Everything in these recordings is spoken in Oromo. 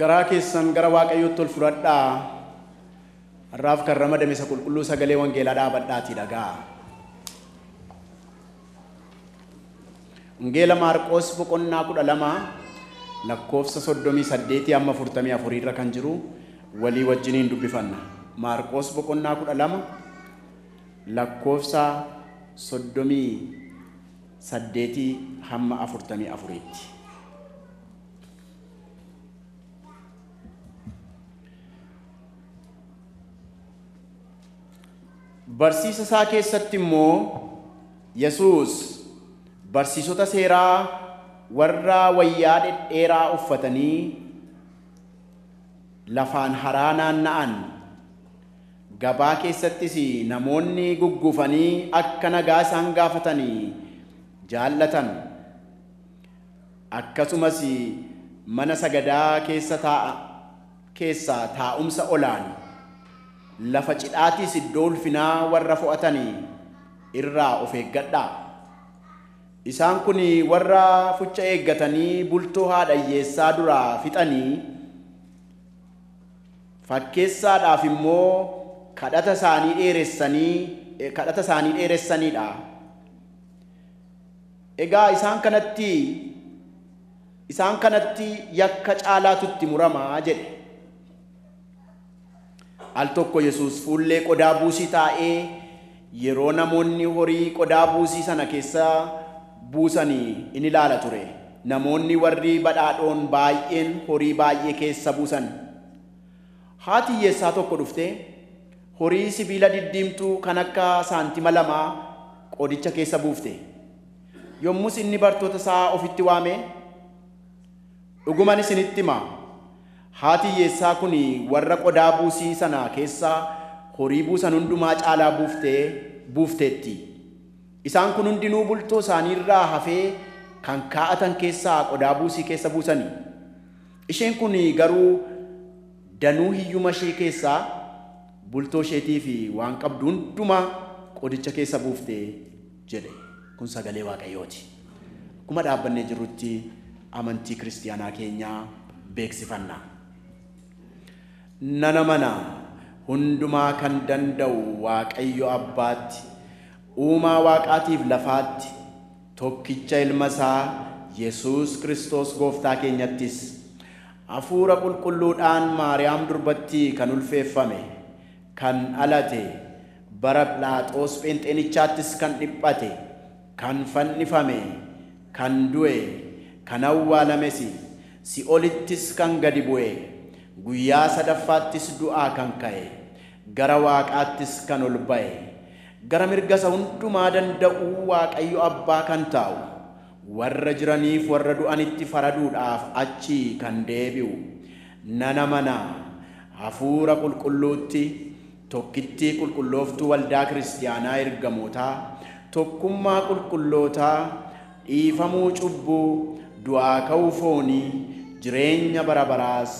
Garaa keessan gara Waaqayyootti ol fudhadhaa. Har'aaf kan ramadame isa qulqulluu sagalee wangeelaa dhaabadhaatii dhaga'aa. Wangeela Maarqoos boqonnaa 12 lakkoofsa 38 amma 44 irra kan jiru walii wajjiniin dubbifanna. Maarqoos boqonnaa 12 lakkoofsa 38 hamma 44tti. Barsiisa isaa keessatti immoo Yesuus barsiisota seeraa warra wayyaa dhedheeraa uffatanii lafaan haraa naanna'an gabaa keessattis namoonni guggufanii akka nagaa isaan gaafatanii jaallatan, akkasumas mana sagadaa keessa taa'umsa olaan lafa cidhaatiis iddoo ulfinaa warra fo'atanii irraa of eeggadhaa. Isaan kun warra fucha eeggatanii bultoo haadha hiyyeessaa duraa fixanii fakkeessaadhaaf immoo kadhata isaanii dheeressanidha. Egaa isaan kanatti yakka caalaatu itti muramaa jedhe. Al tokko Yesuus fuullee qodaa buusii taa'ee yeroo namoonni horii qodaa buusii sana keessa buusanii in ilaala ture. Namoonni warri badhaadhoon baay'een horii baay'ee keessa buusan. Haati hiyyeessaa tokko dhuftee horii sibiila diddiimtuu kan akka saantima 2 qodicha keessa buufte. Yommus inni bartoota isaa ofitti waame, dhuguman isinitti hima, haati hiyyeessaa kun warra qodaa buusii sana keessa horii buusan hundumaa caalaa buufteetti. Isaan kun hundinuu bultoo isaanii irraa hafee kan kaa'atan keessaa qodaa buusii keessa buusani. Isheen kun garuu danuu hiyyuma ishee keessaa bultoo isheetii fi waan qabdu hundumaa qodicha keessa buufte jedhe. Kun sagalee Waaqayyooti. Akkuma dhaabbannee jirrutti amantii kiristiyaanaa keenyaa beeksifanna. Nana mana hundumaa kan danda'u Waaqayyo Abbaatti, uumaa Waaqaatiif lafaatti, tokkicha ilma isaa Yesuus Kiristoos gooftaa keenyattis hafuura qulqulluudhaan Maariyaam durbatti kan ulfeeffame, kan dhalate, bara Phiilaaxoos Pheenxeenichaattis kan dhiphate, kan fannifame, kan du'e, kan awwaalames, si'olittis kan gadi bu'e, guyyaa sadaffaattis du'aa kan ka'e, gara Waaqaattis kan ol ba'e, gara mirga isa hundumaa danda'uu Waaqayyo Abbaa kan taa'u, warra jiraniif warra du'anitti faraduudhaaf achi kan deebi'u, nana mana hafuura qulqulluutti tokkittii qulqullooftuu waldaa kiristiyaanaa ergamootaa, tokkummaa qulqullootaa, dhiifamuu cubbuu, du'aa ka'uu foonii, jireenya bara baraas.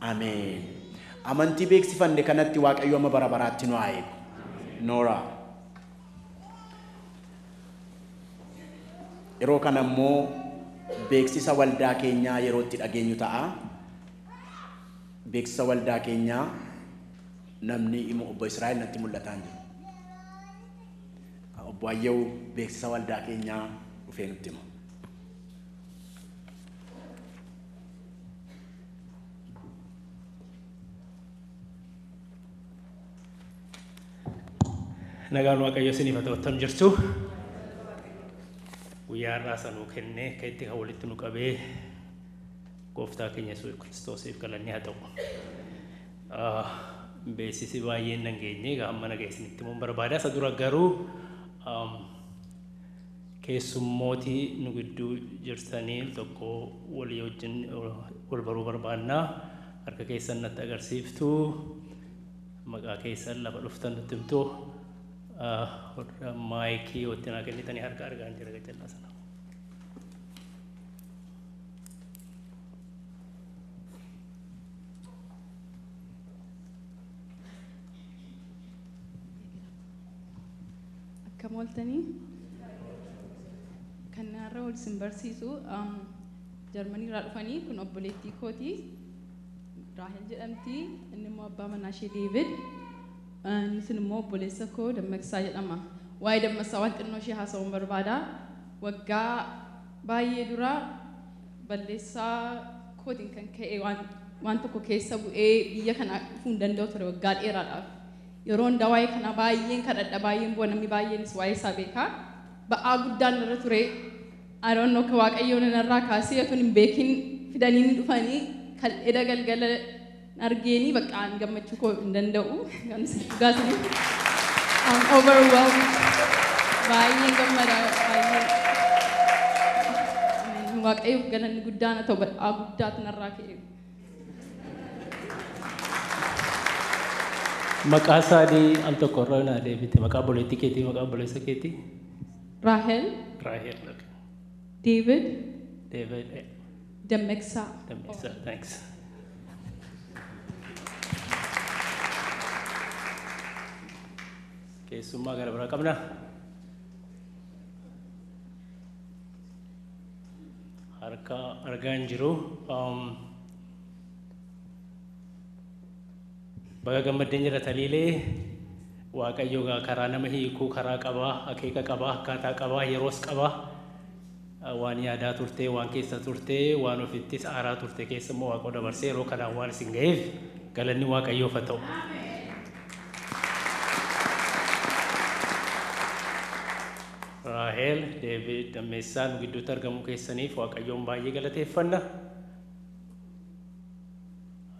Ameen. Amantii beeksifanne kanatti Waaqayyo amma bara baraatti nu haa eegu. Noora. Yeroo kana immoo beeksisa waldaa keenyaa yeroo itti dhageenyu ta'a. Beeksisa waldaa keenyaa namni immoo obbo Israa'el natti mul'ataa hin jiru. Obbo Ayyew beeksisa waldaa keenyaa dhufee nutti hima. Nagaan Waaqayyo isiniif haa ta'u, attam jirtu? Guyyaa har'aa sanuu kennee akka itti kan walitti nu qabee gooftaa keenya Yesuus Kiristoosiif galanni haa ta'u. Beeksisi baay'een nan geenye egaa amma nagaa isinitti himuun barbaada. Isa dura garuu keessummootii nu gidduu jirtanii tokko walii wajjin wal baruu barbaanna. Harka keessan natti agarsiiftu, maqaa keessan lafa dhuftan nutti himtu. Warra maayikii watti naa kennitanii harka argaan jira gajjallaa sana. Akkam ooltanii? Kan har'a wal isin barsiisu Jarmanii irraa dhufanii kun obboleettii kooti. Raahel jedhamti. Inni immoo abbaa manaa ishee David. Inni sun immoo obboleessa koo Dammaqsaa jedhama. Waa'ee Dammaqsaa waan xinnoo ishee haasa'uun barbaada. Waggaa baay'ee dura balleessaa kootiin kan ka'e waan tokko keessa bu'ee biyya kana dhufuu hin danda'u ture waggaa dheeraadhaaf. Yeroo hundaa waa'ee kana baay'een kadhadha, baay'een bu'a, namni baay'eenis waa'ee isaa beeka. Ba'aa guddaan irra ture. I don't know, ka Waaqayyoon narraa kaasee otoo hin beekin fidanii ni dhufanii kal'eeda galgala argeenii bakka an gammachuu koo hin danda'u. Kan isin dhugaatanii. I'm overwhelmed. Baay'een gammada, baay'ee. Waaqayyoof galanni guddaan haa ta'u, ba'aa guddaatu narraa ka'e. Maqaa isaanii al tokko irra naa deebite. Maqaa obboleettii keetii, maqaa obboleessa keetii? Raahel. Raahel. Okay. David. David. Dammaqsaa. Dammaqsaa, thanks. Keessummaa gara biraa qabna. Harka argaa hin jiru. Baga gammaddeen jira Taliilee. Waaqayyo karaa nama hiikuu karaa qabaa, akeeka qabaa, akkaataa qabaa, yeroos qabaa. Waan yaadaa turtee, waan keessa turtee, waan ofittis aaraa turte keessa immoo Waaqa dabarsee yeroo kanaan waan isin ga'eef galanni Waaqayyoof haa ta'u. Raahel, David, Dammeessaa nu gidduutti argamuu keessaniif Waaqayyoon baay'ee galateeffanna.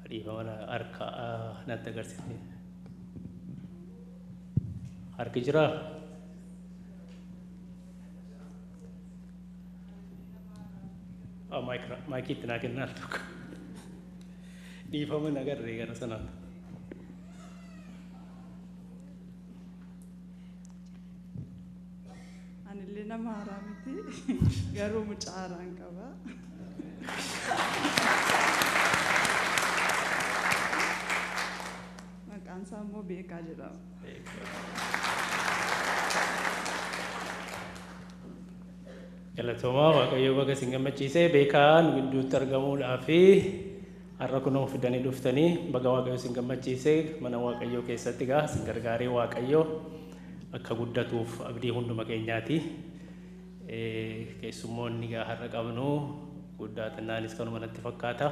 Dhiifama harka natti agarsiifne. Harki jiraa? Maayikii itti naa kennaa tokko. Dhiifama nagarree gara sanaan. Anillee nama haaraa miti, garuu mucaa haaraan qaba. Maqaan isaa immoo Beekaa jedhama. Galatoomaa, Waaqayyo baga isin gammachiisee. Beekaa nu gidduutti argamuudhaa fi har'a kunoo fidanii dhuftanii baga Waaqayyo isin gammachiisee. Mana Waaqayyoo keessatti gaa isin gargaaree Waaqayyo akka guddatuuf abdii hunduma keenyaati. Keessummoonni gaa har'a qabnu guddaa xinnaanis kanuma natti fakkaata.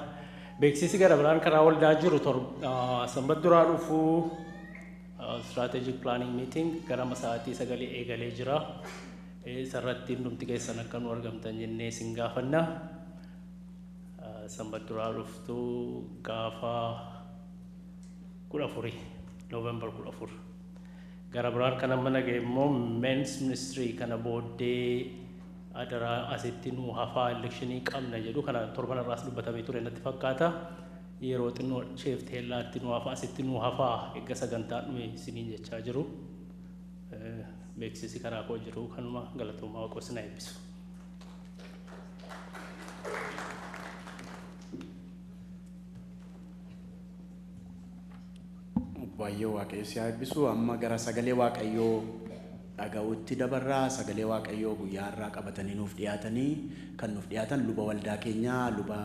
Beeksisi gara biraan karaa waldaa jiru, sanbat duraa dhufuu strategic planning meeting gara sa'aatii 9 eegalee jira. Isarratti hundumti keessan akka nu argamtan jennee isin gaafanna. Sanbat duraa dhuftuu gaafa 14, November 14. Gara biraan kan amma naga'e immoo men's ministry kana booddee adaraa asitti nu hafaa, electionii qabna jedhu. Kana torban irraas dubbatamee ture natti fakkaata. Yeroo xinnoo isheef teellaatti nu hafaa, asitti nu hafaa, eegga sagantaa dhume isiniin jechaa jiru. Beeksisi karaa koo jiru kanuma. Galatoomaa, Waaqa isin eebbisu. Baay'ee Waaqayyo si haa eebbisu. Amma gara sagalee Waaqayyoo dhaga'uutti dabarraa. Sagalee Waaqayyoo guyyaa har'aa qabatanii nuuf dhiyaatanii kan nuuf dhiyaatan luba waldaa keenyaa, luba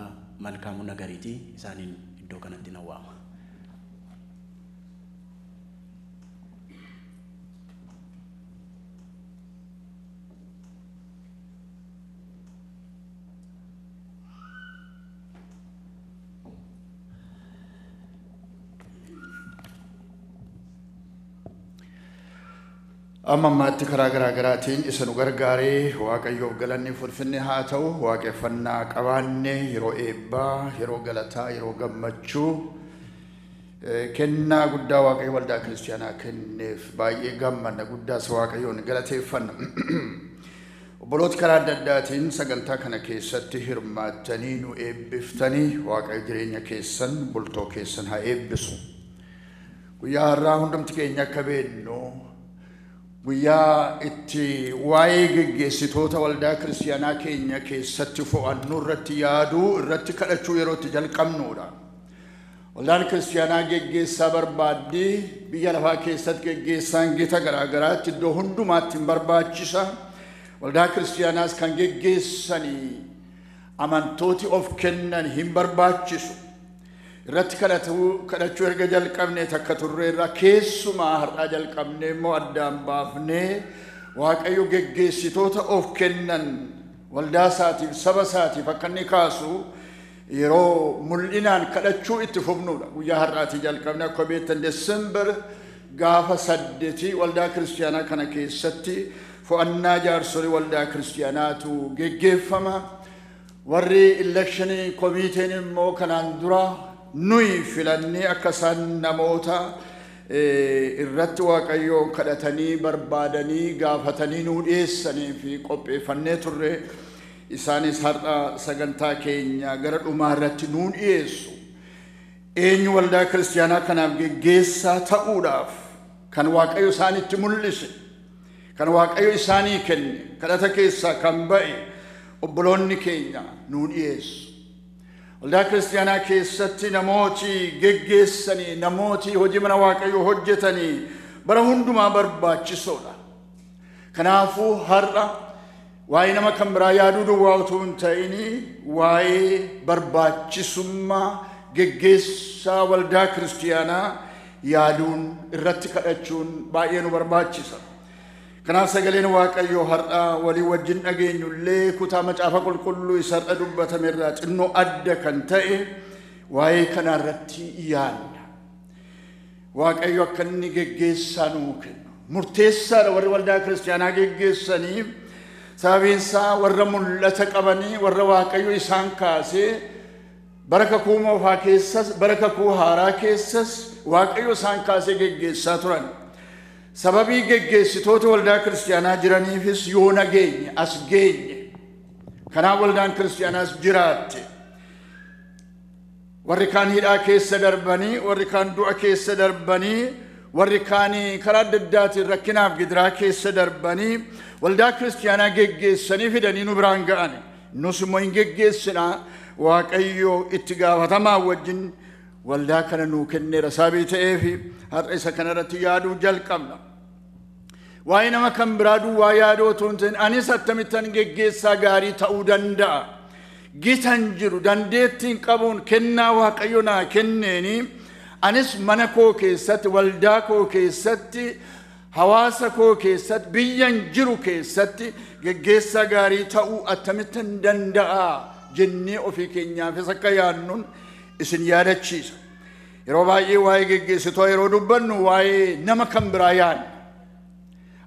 Malkaamuu Nagariiti. Isaaniin iddoo kanatti nan waama. Amma ammaatti karaa garaa garaatiin isa nu gargaaree Waaqayyoof galanni fulfinni haa ta'u. Waaqeffannaa qabaanne, yeroo eebbaa, yeroo galataa, yeroo gammachuu, kennaa guddaa Waaqayyo waldaa kiristaanaa kenneef baay'ee gammanna, guddaas Waaqayyoon galateeffanna. Obboloota karaa adda addaatiin sagantaa kana keessatti hirmaattanii nu eebbiftanii, Waaqayyo jireenya keessan, bultoo keessan haa eebbisu. Guyyaa har'aa hundumti keenya akka beeknu guyyaa itti waa'ee geggeessitoota waldaa kiristaanaa keenya keessatti fo'annuu, irratti yaaduu, irratti kadhachuu yeroo itti jalqabnudha. Waldaan kiristaanaa geggeessaa barbaaddi. Biyya lafaa keessatti geggeessaan gita garaa garaatti iddoo hundumaatti hin barbaachisa. Waldaa kiristaanaas kan geggeessanii amantooti of kennan hin barbaachisu. Irratti kadhachuu erga jalqabnee takka turreerra keessumaa har'aa jalqabnee immoo addaan baafnee Waaqayyo geggeessitoota of kennan waldaa isaatiif saba isaatiif akka inni kaasu yeroo mul'inaan kadhachuu itti fufnudha. Guyyaa har'aatii jalqabnee akka beektan Desember gaafa 8 waldaa kiristiyaanaa kana keessatti fo'annaa jaarsolii waldaa kiristiyaanaatu geggeeffama. Warri elekshinii komiiteen immoo kanaan dura nuyi filannee akka isaan namoota irratti Waaqayyoon kadhatanii barbaadanii gaafatanii nuu dhiyeessanii fi qopheeffannee turre. Isaanis har'a sagantaa keenya gara dhumaa irratti nuu dhiyeessu. Eenyu waldaa kiristiyaanaa kanaaf geggeessaa ta'uudhaaf kan Waaqayyo isaanitti mul'ise, kan Waaqayyo isaanii kenne, kadhata keessaa kan ba'e obboloonni keenya nuu dhiyeessu. Waldaa kiristiyaanaa keessatti namooti geggeessanii, namooti hojii mana Waaqayyoo hojjetanii bara hundumaa barbaachisoodha. Kanaafuu har'a waa'ee nama kan biraa yaaduu duwwaa utuu hin ta'in waa'ee barbaachisummaa geggeessaa waldaa kiristiyaanaa yaaduun irratti kadhachuun baay'ee nu barbaachisa. Kanaaf sagaleen Waaqayyoo har'a walii wajjin dhageenyullee kutaa macaafa qulqulluu isa har'a dubbatame irraa xinnoo adda kan ta'e waa'ee kanaa irratti yaadna. Waaqayyo akka inni geggeessaa nuu kennu. Murteessaadha warri waldaa kiristiyaanaa geggeessanii, sababiin isaa warra mul'ata qabanii, warra Waaqayyo isaan kaasee bara kakuu moofaa keessas bara kakuu haaraa keessas Waaqayyo isaan kaasee geggeessaa turan. Sababii geggeessitoota waldaa kiristiyaanaa jiraniifis yoo nageenye as geenye. Kanaaf waldaan kiristiyaanaas jiraatte. Warri kaan hidhaa keessa darbanii, warri kaan du'a keessa darbanii, warri kaan karaa adda addaatiin rakkinaaf gidiraa keessa darbanii waldaa kiristiyaanaa geggeessanii fidanii nu biraan ga'an. Nus immoo hin geggeessinaa, Waaqayyo itti gaafatamaa wajjin waldaa kana nuu kenneera. Sababii ta'eef har'a isa kanarratti yaaduu jalqabna. Waa'ee nama kan biraa duwwaa yaaduu otoo hin ta'in anis akkamittan geggeessaa gaarii ta'uu danda'a. Gitan jiru dandeettiin qabuun kennaa Waaqayyo naa kenneeni anis mana koo keessatti, waldaa koo keessatti, hawaasa koo keessatti, biyyan jiru keessatti geggeessaa gaarii ta'uu akkamittan danda'a jennee ofii keenyaafis akka yaadnuun isin yaadachiisa. Yeroo baay'ee waa'ee geggeessitoo yeroo dubbannu waa'ee nama kan biraa yaadna.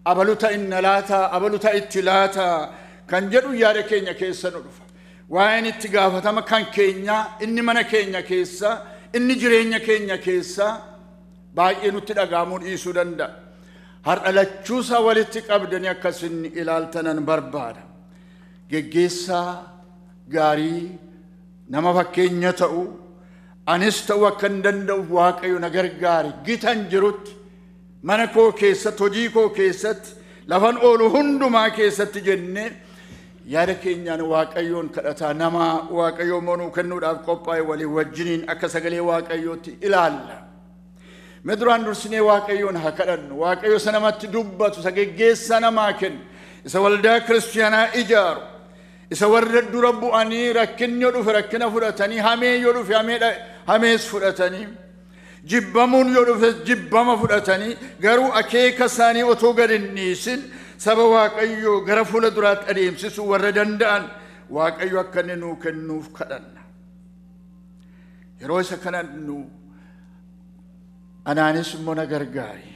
Abaluta inna laata, abaluta itti laata kan jedhu yaada keenya keessa nu dhufa. Waa'een itti gaafatama kan keenya, inni mana keenya keessa, inni jireenya keenya keessa baay'ee nutti dhaga'amuu dhiisuu danda'a. Har'a lachuusaa walitti qabdanii akkasin ilaaltanan barbaada. Geggeessaa gaarii nama fakkeenya ta'u anis ta'uu akka hin danda'uuf Waaqayyo na gargaare. Gitan jirutti mana koo keessatti, hojii koo keessatti, lafan oolu hundumaa keessatti jennee yaada keenyaan Waaqayyoon kadhataa nama Waaqayyoo immoo nuu kennuudhaaf qophaa'e walii wajjiniin akka sagalee Waaqayyootti ilaalla. Mee duraan dursinee Waaqayyoon haa kadhannu. Waaqayyo isa namatti dubbatu, isa geggeessaa namaa kennu, isa waldaa kiristiyaanaa ijaaru, isa warra dura bu'anii rakkinni yoo dhufe rakkina fudhatanii, hamee yoo dhufe hamees fudhatanii, jibbamuun yoo dhufe jibbama fudhatanii, garuu akeeka isaanii otoo gad hin dhiisin saba Waaqayyoo gara fuula duraatti adeemsisuu warra danda'an Waaqayyo akka inni nuu kennuuf kadhanna. Yeroo isa kadhannu anaanis immoo na gargaari.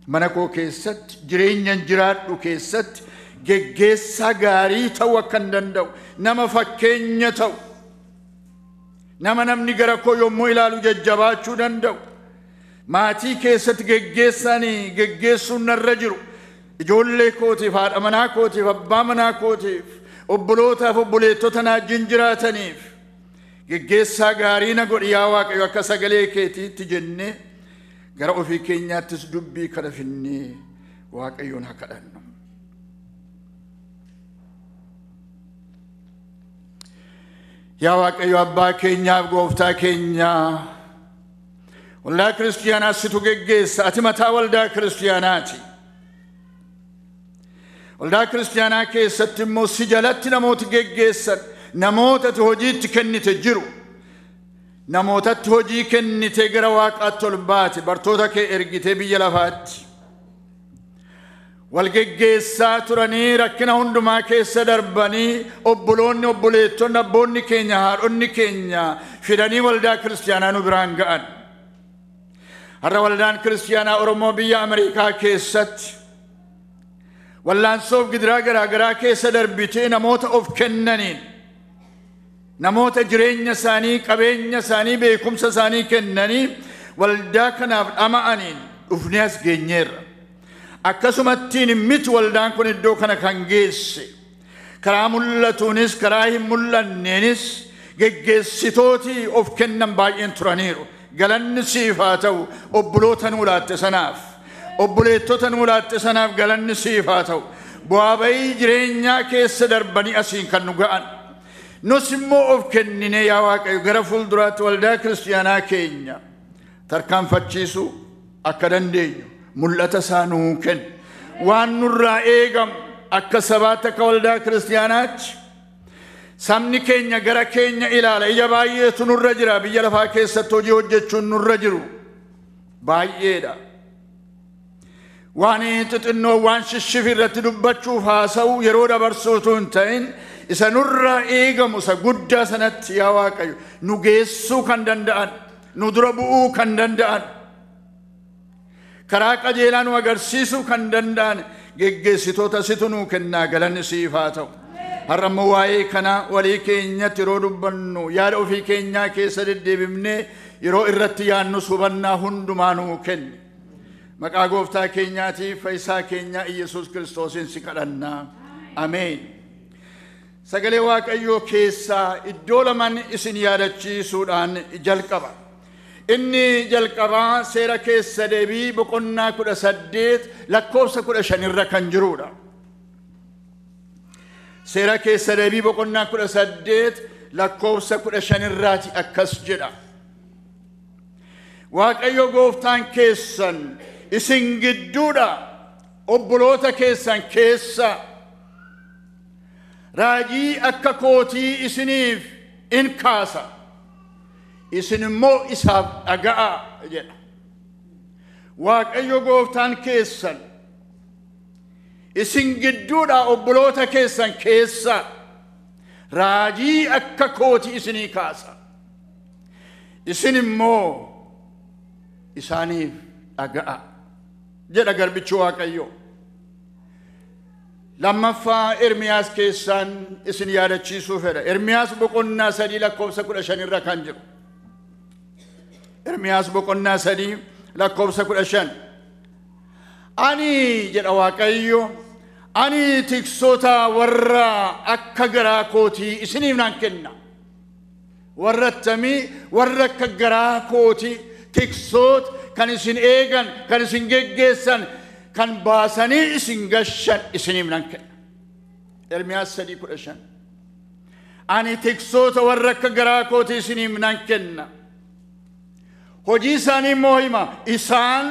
Mana koo keessatti, jireenyan jiraadhu keessatti geggeessaa gaarii ta'uu akka hin danda'u, nama fakkeenya ta'u, nama namni gara koo yommuu ilaalu jajjabaachuu danda'u, maatii keessatti geggeessanii geggeessuun narra jiru, ijoollee kootiif, haadha manaa kootiif, abbaa manaa kootiif, obbolootaaf, obboleettota na wajjin jiraataniif geggeessaa gaarii na godhi yaa Waaqayyo akka sagalee keetiitti jennee gara ofii keenyaattis dubbii kana finnee Waaqayyoon haa kadhannu. Yaa Waaqayyo abbaa keenyaaf gooftaa keenyaa, waldaa kiristiyaanaa situ geggeessa, ati mataa waldaa kiristiyaanaati. Waldaa kiristiyaanaa keessatti immoo si jalatti namooti geggeessan, namoota ati hojiitti kennite jiru. Namootatti hojii kennitee gara waaqaatti ol baate, bartoota kee ergitee biyya lafaatti. Walgeggeessaa turanii rakkina hundumaa keessa darbanii obboloonni, obboleettonni, abboonni keenya, haadhonni keenya fidanii waldaa kiristaanaa nu biraan ga'an. Har'a waldaan kiristaanaa Oromoo biyya Ameerikaa keessatti wallaansoof gidiraa garaagaraa keessa darbitee namoota of kennaniin, namoota jireenya isaanii, qabeenya isaanii, beekumsa isaanii kennanii waldaa kanaaf dhama'aniin dhufnee as geenyeerra. Akkasumattiin miti waldaan kun iddoo kana kan geesse. Karaa mul'atuunis karaa hin mul'anneenis geggeessitooti of kennan baay'een turaniiru. Galanni siif haa ta'u obboloota nuu laatte sanaaf. Obboleettota nuu laatte sanaaf galanni siif haa ta'u. Bu'aa bayii jireenyaa keessa darbanii asiin kan nu ga'an. Nus immoo of kenninee yaa Waaqayyo gara fuulduraatti waldaa kiristaanaa keenya tarkaanfachiisuu akka dandeenyu mul'ata isaa nuu kenni. Waan nurraa eegamu akka sabaatti, akka waldaa kiristaanaatti sabni keenya gara keenya ilaala. Ija baay'eetu nurra jira. Biyya lafaa keessatti hojii hojjechuun nurra jiru baay'eedha. Waan xixinnoo, waan shishshifi irratti dubbachuuf haasa'u yeroo dabarsuutu hin ta'in, isa nurraa eegamu isa guddaa sanatti yaa Waaqayyo nu geessuu kan danda'an, nu dura bu'uu kan danda'an, karaa qajeelaa nu agarsiisuu kan danda'an geggeessitoota situ nuu kennaa, galanni siif haa ta'u. Har'a immoo waa'ee kana walii keenyatti yeroo dubbannu, yaada ofii keenyaa keessa deddeebifnee yeroo irratti yaadnus hubannaa hundumaa nuu kenni. Maqaa gooftaa keenyaatiif fayyisaa keenyaa Iyyasuus Kiristoosiin si kadhannaa. Ameen. Sagalee Waaqayyoo keessaa iddoo lamaan isin yaadachiisuudhaan jalqaba. Inni jalqabaa seera keessa deebii boqonnaa 18 lakkoofsa 15 irra kan jirudha. Seera keessa deebii boqonnaa 18 lakkoofsa 15 irraati akkas jedha. Waaqayyo gooftaan keessan isin gidduudha, obboloota keessan keessa raajii akka kootii isiniif in kaasa, isin immoo isaaf dhaga'a jedha. Waaqayyo gooftaan keessan isin gidduudha, obboloota keessan keessa raajii akka kootii isinii kaasa, isin immoo isaaniif dhaga'a jedha garbichi Waaqayyo. Lammaffaa Ermiyaas keessaan isin yaadachiisuu fedha. Ermiyaas boqonnaa 3 lakkoofsa 15 irra kan jiru. Ermiyaas boqonnaa 3 lakkoofsa 15. Ani jedha Waaqayyo, ani tiksoota warra akka garaa kootii isiniif nan kenna. Warra attamii? Warra akka garaa kootii, tiksoota kan isin eegan, kan isin geggeessan, kan baasanii isin gashan isiniif nan kenna. Ermiyaas 3:15. Ani tiksoota warra akka garaa kootii isiniif nan kenna. Hojii isaanii immoo hima. Isaan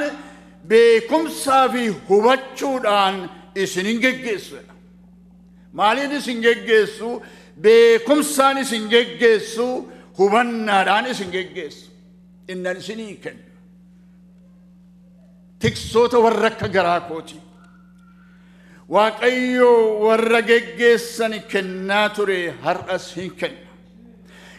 beekumsaa fi hubachuudhaan isinin geggeessu. Maaliin isin geggeessu? Beekumsaan isin geggeessu, hubannaadhaan isin geggeessu. Innan isinii kenna. Tiksoota warra akka garaa kootii. Waaqayyo warra geggeessan kennaa ture, har'as hin kenna.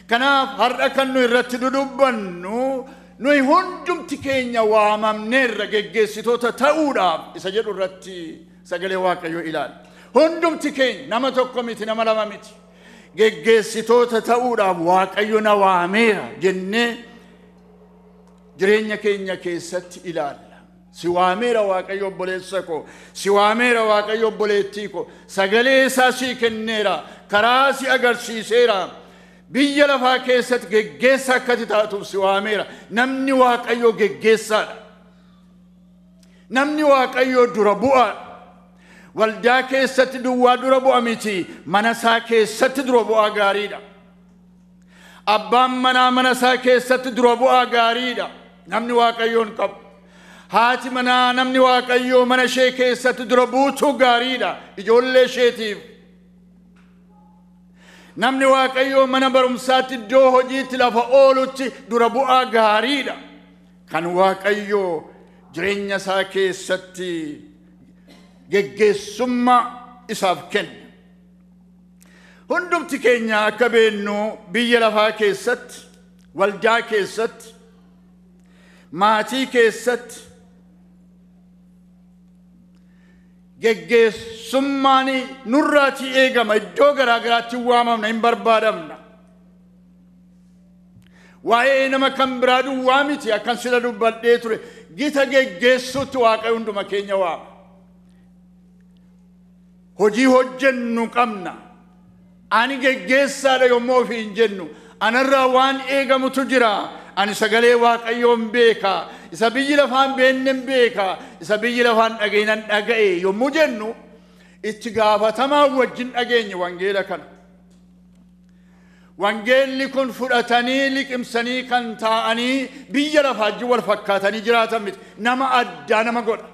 Kanaaf har'a kan nu irratti dudubbannu, nuyi hundumti keenya waamamneerra geggeessitoota ta'uudhaaf isa jedhu irratti sagalee Waaqayyoo ilaala. Hundumti keenya, nama tokko miti, nama lama miti. Geggeessitoota ta'uudhaaf Waaqayyo na waameera jennee jireenya keenya keessatti ilaalla. Si waameera Waaqayyo obboleessa koo, si waameera Waaqayyo obboleettii koo, sagalee isaa sii kenneera, karaa si agarsiiseera. Biyya lafaa keessatti geggeessaa akkati taatuuf si waameera. Namni Waaqayyoo geggeessaadha. Namni Waaqayyoo dura bu'aadha. Waldaa keessatti duwwaa dura bu'a miti, mana isaa keessatti dura bu'aa gaariidha. Abbaan manaa mana isaa keessatti dura bu'aa gaariidha. Namni Waaqayyoon qabu. Haati manaa namni Waaqayyoo mana ishee keessatti dura buutuu gaariidha. Ijoollee isheetiif. Namni Waaqayyoo mana barumsaatti, iddoo hojiitti, lafa oolutti dura bu'aa gaariidha. Kan Waaqayyoo jireenya isaa keessatti geggeessummaa isaaf kenne. Hundumti keenya akka beennu biyya lafaa keessatti, waldaa keessatti, maatii keessatti geggeessummaan nurraatii eegama. Iddoo garaa garaatti waamamna, hin barbaadamna. Waa'ee nama kan biraa duwwaa miti, akkan sila dubbadhee ture, gita geggeessuutti Waaqayyo hunduma keenya waama. Hojii hojjennu qabna. Ani geggeessaadha yommuu ofii hin jennu, anarraa waan eegamutu jira. Ani sagalee Waaqayyoon beeka, isa biyyi lafaan beenne beeka, isa biyyi lafaan dhageenan dhaga'e yommuu jennu, itti gaafatamaa wajjin dhageenye wangeela kana. Wangeelli kun fudhatanii liqimsanii kan taa'anii biyya lafaa wajjin wal fakkaatanii jiraatan miti. Nama addaa nama godha.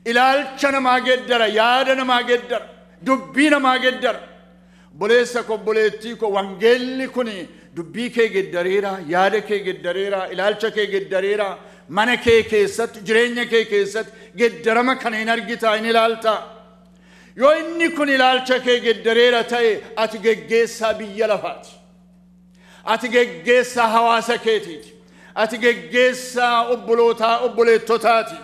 Ilaalcha namaa geddara, yaada namaa geddara, dubbii namaa geddara. Obboleessa koo, obboleettii koo, wangeelli kun dubbii kee geddareera, yaada kee geddareera, ilaalcha kee geddareera, mana kee keessatti, jireenya kee keessatti geddarama kana hin argitaa, hin ilaaltaa. Yoo inni kun ilaalcha kee geddareera ta'e, ati geggeessaa biyya lafaati. Ati geggeessaa hawaasa keetiiti. Ati geggeessaa obbolootaa, obboleettotaati.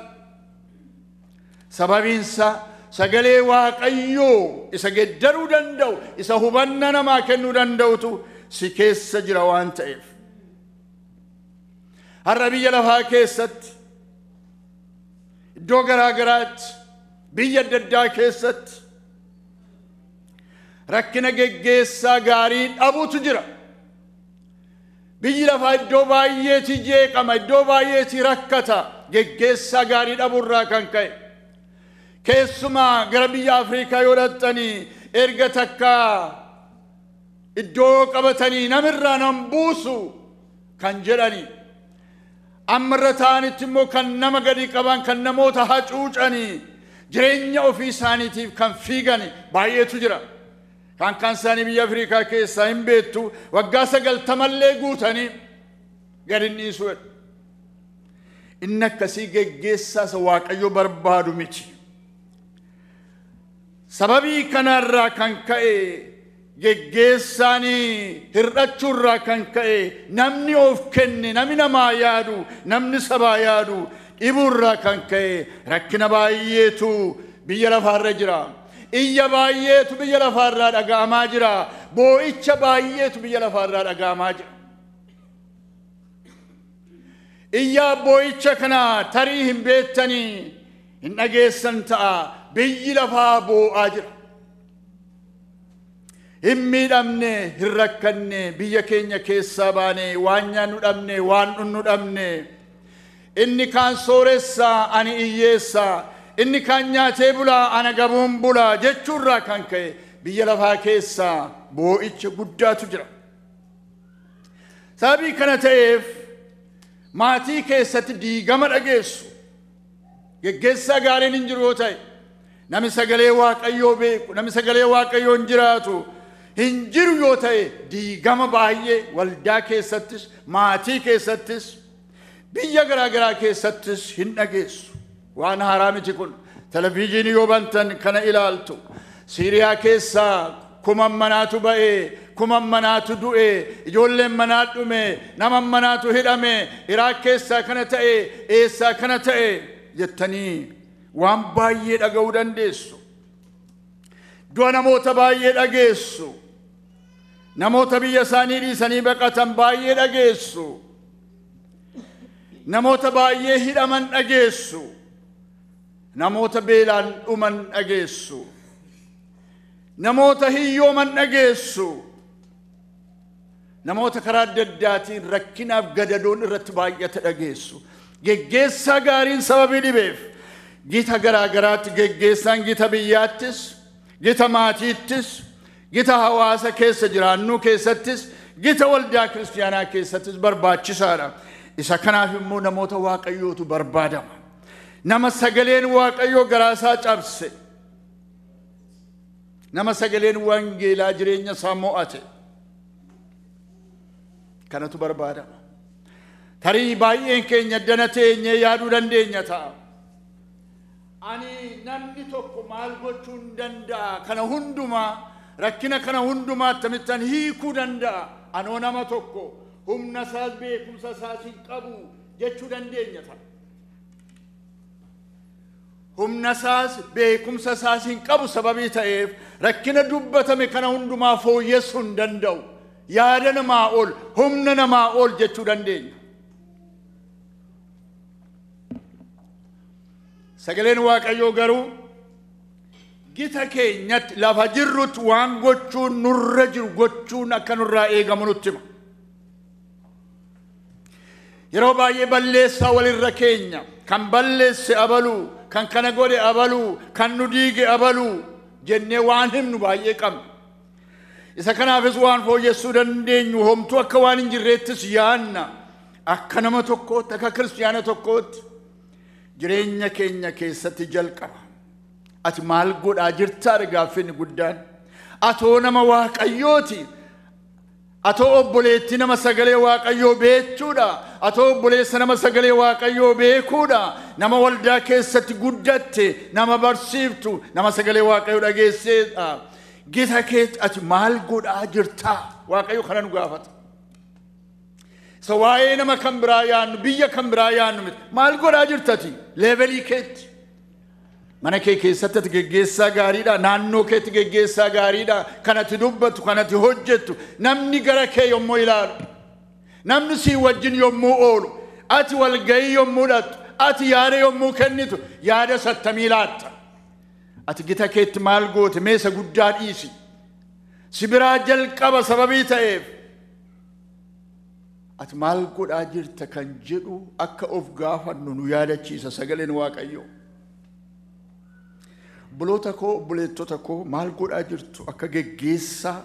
Sababiinsa sagalee Waaqayyoo isa geddaruu danda'u, isa hubanna namaa kennuu danda'utu si keessa jira waan ta'eef. Har'a biyya lafaa keessatti, iddoo garaa garaatti, biyya adda addaa keessatti rakkina geggeessaa gaarii dhabuutu jira. Biyyi lafaa iddoo baay'eeti jeeqama, iddoo baay'eeti rakkata geggeessaa gaarii dhabuurraa kan ka'e. Keessumaa gara biyya Afrikaa yoo dhaqxanii, erga takka iddoo qabatanii namirraa nan buusu kan jedhani. Ammarra ta'anitti immoo kan nama gadi qaban, kan namoota hacuucanii, jireenya ofii isaaniitiif kan fiigan baay'eetu jira. Kan isaanii biyya Afrikaa keessaa hin beektu, waggaa 90llee guutanii gadi hin dhiisu. Inni akkasii geggeessaa isa Waaqayyo barbaadu miti. Sababii kanarraa kan ka'e, geggeessaan hir'achuurraa kan ka'e, namni of kenne, namni namaa yaadu, namni sabaa yaadu dhibuurraa kan ka'e, rakkina baay'eetu biyya lafaarra jira. Iyya baay'eetu biyya lafaarraa dhaga'amaa jira. Boo'icha baay'eetu biyya lafaarraa dhaga'amaa jira. Iyya boo'icha kana tarii hin beektanii, hin dhageessan ta'a. Biyyi lafaa boo'aa jira. Hin miidhamne, hin rakkanne, biyya keenya keessaa baane, waan nyaannu dhabne, waan dhunnu dhabne. Inni kaan sooressaa, ani hiyyeessaa. Inni kaan nyaatee bulaa, ana gabuun bulaa jechuurraa kan ka'e biyya lafaa keessaa boo'icha guddaatu jira. Sababii kana ta'eef maatii keessatti diigama dhageessu. Geggeessaa gaariin hin jiru yoo ta'e, namni sagalee Waaqayyoo beeku, namni sagalee Waaqayyoo hin jiraatu hin jiru yoo ta'e, diigama baay'ee waldaa keessattis, maatii keessattis, biyya garaa garaa keessattis hin dhageessu. Waan haaraa miti kun. Televizyiinii yoo bantan kana ilaaltu. Siiriyaa keessaa kuman manaatu ba'e, kuman manaatu du'e, ijoolleen manaa dhume, nama manaatu hidhame, Iraaq keessaa kana ta'e, eessaa kana ta'e jettanii waan baay'ee dhaga'uu dandeessu. Du'a namoota baay'ee dhageessu. Namoota biyya isaanii dhiisanii baqatan baay'ee dhageessu. Namoota baay'ee hidhaman dhageessu. Namoota beelaan dhuman dhageessu. Namoota hiyyooman dhageessu. Namoota karaa adda addaatiin rakkinaaf gadadoon irratti baay'ate dhageessu. Geggeessaa gaariin sababii dhibeef gita garaa garaatti geggeessaan gita biyyaattis, gita maatiittis, gita hawaasa keessa jiraannuu keessattis, gita waldaa kiristiyaanaa keessattis barbaachisaadha. Isa kanaaf immoo namoota Waaqayyootu barbaadama. Nama sagaleen Waaqayyoo garaasaa cabse, Nama sagaleen wangeelaa jireenya isaa mo'ate. Kanatu barbaadama. Tarii baay'een keenya dana teenyee yaaduu dandeenya ta'a. Ani namni tokko maal gochuu hin danda'a? Kana hundumaa rakkina kana hundumaa akkamittan hiikuu danda'a? Anoo nama tokko humna isaas beekumsa isaas hin qabu jechuu dandeenya ta'a. Humna isaas beekumsa isaas hin qabu sababii ta'eef rakkina dubbatame kana hundumaa fooyyessuu hin danda'u. Yaada namaa ol, humna namaa ol jechuu dandeenya. Sagaleen Waaqayyoo garuu gita keenyatti lafa jirrutti waan gochuun nurra jiru gochuun akka nurraa eegamu nutti hima. Yeroo baay'ee balleessaa walirra keenya kan balleesse abaluu, kan kana godhe abaluu, kan nu diige abaluu jennee waan himnu baay'ee qabna. Isa kanaafis waan fooyyessuu dandeenyu homtuu akka waan hin jirreettis yaanna. Akka nama tokkootti, akka kiristiyaana tokkootti jireenya keenya keessatti jalqaba. Ati maal godhaa jirtaa gaaffinni guddaan? Atoo nama Waaqayyooti. Atoo obboleettii nama sagalee Waaqayyoo beechuudha. Atoo obboleessa nama sagalee Waaqayyoo beekuudha. Nama waldaa keessatti guddatte, nama barsiiftu, nama sagalee Waaqayyoo dhageesseedha. Gita keetti ati maal godhaa jirtaa? Waaqayyo kana nu gaafata. Isa waa'ee nama kan biraa yaannu, biyya kan biraa yaannu miti. Maal godhaa jirtati? Leevelii keetti. Mana kee keessatti ati geggeessaa gaariidha. Naannoo keetti geggeessaa gaariidha. Kan ati dubbattu, kan ati hojjettu, namni gara kee yommuu ilaalu, namni sii wajjin yommuu oolu, ati walgahii yommuu dhattu, ati yaada yommuu kennitu, yaada sattamii laatta. Ati gita keetti maal goote? Meesa guddaa dhiisi. Si biraa jalqaba sababii ta'eef ati maal godhaa jirta kan jedhu akka of gaafannu nu yaadachiisa sagaleen Waaqayyoo. Obboloota koo, obboleettota koo, maal godhaa jirtu akka geggeessaa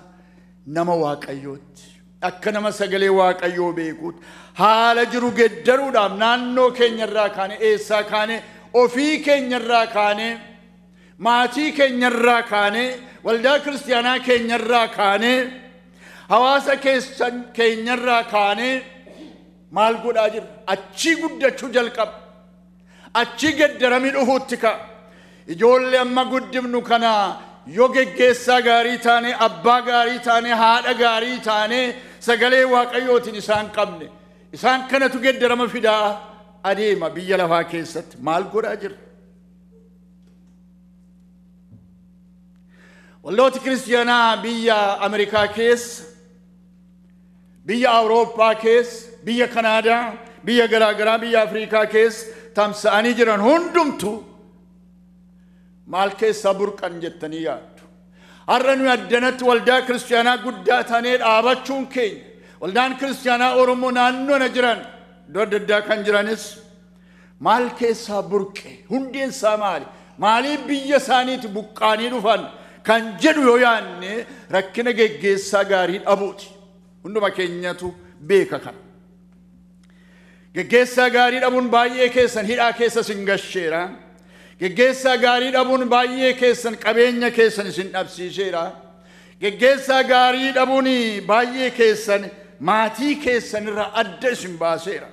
nama Waaqayyootti, akka nama sagalee Waaqayyoo beekuutti, haala jiru geddaruudhaaf naannoo keenyarraa kaane, eessaa kaane, ofii keenyarraa kaane, maatii keenyarraa kaane, waldaa kiristiyaanaa keenyarraa kaane, hawaasa keenyarraa kaane maal godhaa jirra? Achii guddachuu jalqaba. Achii geddaramii dhufuutti ka'a. Ijoollee amma guddifnu kana yoo geggeessaa gaarii taane, abbaa gaarii taane, haadha gaarii taane, sagalee Waaqayyootiin isaan qabne, isaan kanatu geddarama fidaa adeema biyya lafaa keessatti. Maal godhaa jirra? Waldooti kiristiyaanaa biyya Ameerikaa keessa, biyya Awurooppaa keessa, biyya Kanaadaa, biyya garaagaraa, biyya Afrikaa keessa tamsa'anii jiran hundumtuu maal keessaa burqan jettanii yaaddu? Har'a nuyi addanatti waldaa kiristiyaanaa guddaa taanee dhaabachuun keenya, waldaan kiristiyaanaa Oromoo naannoo na jiran, iddoo adda addaa kan jiranis maal keessaa burqe? Hundeen isaa maali? Maaliif biyya isaaniitti buqqaanii dhufan kan jedhu yoo yaanne rakkina geggeessaa gaarii dhabuuti. Hunduma keenyatu beeka kana. Geggeessaa gaarii dhabuun baay'ee keessan hidhaa keessa isin gasheera. Geggeessaa gaarii dhabuun baay'ee keessan qabeenya keessan isin dhabsiiseera. Geggeessaa gaarii dhabuun baay'ee keessan maatii keessan irraa adda isin baaseera.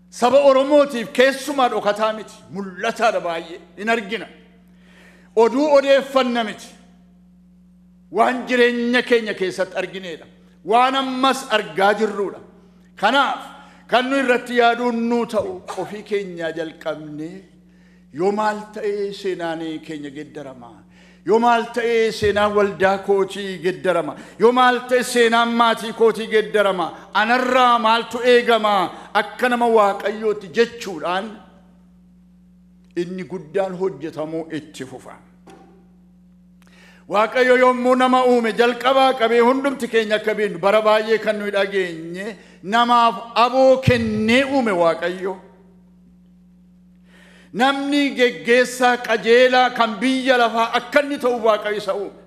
Saba Oromootiif keessumaa dhokataa miti, mul'ataadha baay'ee in argina. Oduu odeeffanna miti. Waan jireenya keenya keessatti argineedha. Waan ammas argaa jirruudha. Kanaaf kan nu irratti yaaduun nuu ta'u ofii keenyaa jalqabnee yoo maal ta'ee seenaan keenya geddarama, yoo maal ta'ee seenaan waldaa kootii geddarama, yoo maal ta'e seenaan maatii kootii geddarama, anarraa maaltu eegama akka nama Waaqayyootti jechuudhaan inni guddaan hojjetamuu itti fufa. Waaqayyo yommuu nama uume jalqabaa qabee hundumti keenya akka beeknu bara baay'ee kan nuyi dhageenye namaaf aboo kennee uume Waaqayyo. Namni geggeessaa qajeelaa kan biyya lafaa akka inni ta'u Waaqayyo isa uume.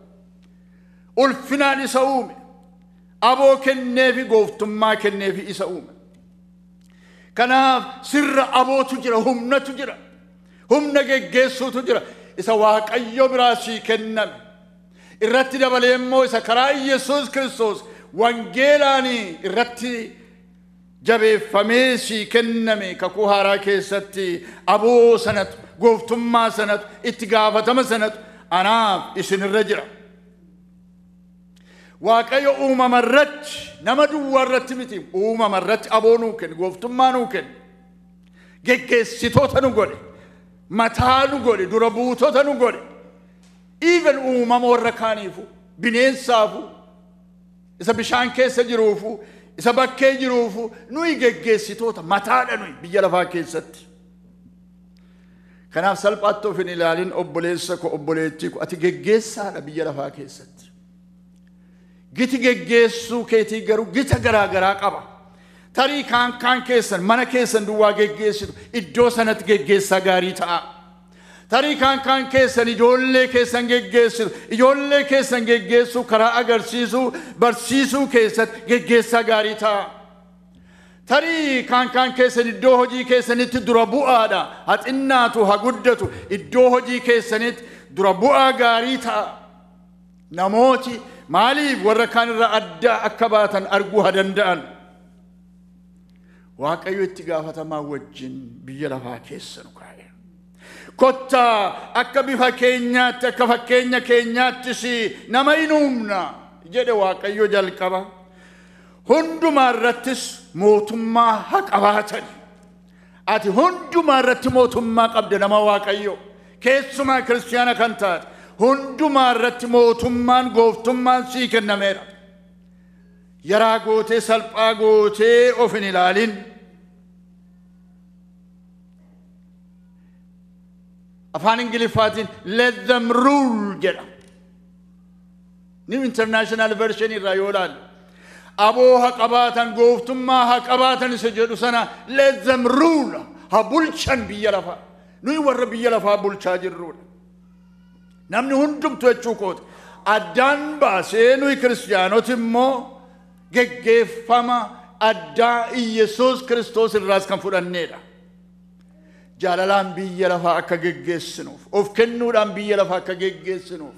Ulfinaan isa uume. Aboo kenneefi gooftummaa kenneefi isa uume. Kanaaf sirra abootu jira, humnatu jira. Humna geggeessuutu jira. isa Waaqayyo biraa sii kenname irratti dabalee immoo isa karaa Yesuus Kiristoos wangeelaan irratti jabeeffamee sii kenname kakuu haaraa keessatti aboo sanatu, gooftummaa sanatu, itti gaafatama sanatu anaaf isinirra jira. Waaqayyo uumama irratti, nama duwwaa irratti miti, uumama irratti aboo nuu kenne, gooftummaa nuu kenne, geggeessitoota nu godhe, mataa nu godhe, dura buutota nu godhe. Even uumama warra kaaniifu, bineensaafu, isa bishaan keessa jiruufu, isa bakkee jiruufu nuyi geggeessitoota mataadha nuyi biyya lafaa keessatti. Kanaaf salphaatti of hin ilaalin obboleessa ko, obboleettii ko, ati geggeessaadha biyya lafaa keessatti. Giti geggeessuu keetii garuu gita garaa garaa qaba. Tarii kaan kaan keessan mana keessan duwwaa geggeessitu, iddoo sanatti geggeessaa gaarii ta'a. Tarii kaan kaan keessan ijoollee keessan geggeessitu, ijoollee keessan geggeessuu, karaa agarsiisuu, barsiisuu keessatti geggeessaa gaarii ta'a. Tarii kaan kaan keessan iddoo hojii keessanitti dura bu'aadha. Haa xinnaatu haa guddatu, iddoo hojii keessanitti dura bu'aa gaarii ta'a. Namooti maaliif warra kaan irraa adda akka baatan arguu haa danda'an. Waaqayyo itti gaafatamaa wajjin biyya lafaa keessa nu kaa'e. Kottaa akka bifa keenyaatti, akka fakkeenya keenyaattis nama hin uumna jedhe Waaqayyo jalqaba. Hundumaa irrattis mootummaa haa qabaatan. Ati hundumaa irratti mootummaa qabda nama Waaqayyo. Keessumaa kiristiyaana kan taate hundumaa irratti mootummaan, gooftummaan sii kennameera. Yaraa gootee, salphaa gootee of hin ilaalin. Afaan Ingiliffaatiin "let them rule" jedha. New International Version irraa yoo ilaalle, aboo haa qabaatan, gooftummaa haa qabaatan isa jedhu sana, let them rule, haa bulchan biyya lafaa. Nuyi warra biyya lafaa bulchaa jirrudha. Namni hundumtu jechuu kooti. Addaan baasee nuyi kiristiyaanoti immoo geggeeffama addaa Iyesuus Kiristoos irraas kan fudhanneedha. Jaalalaan biyya lafaa akka geggeessinuuf, of kennuudhaan biyya lafaa akka geggeessinuuf,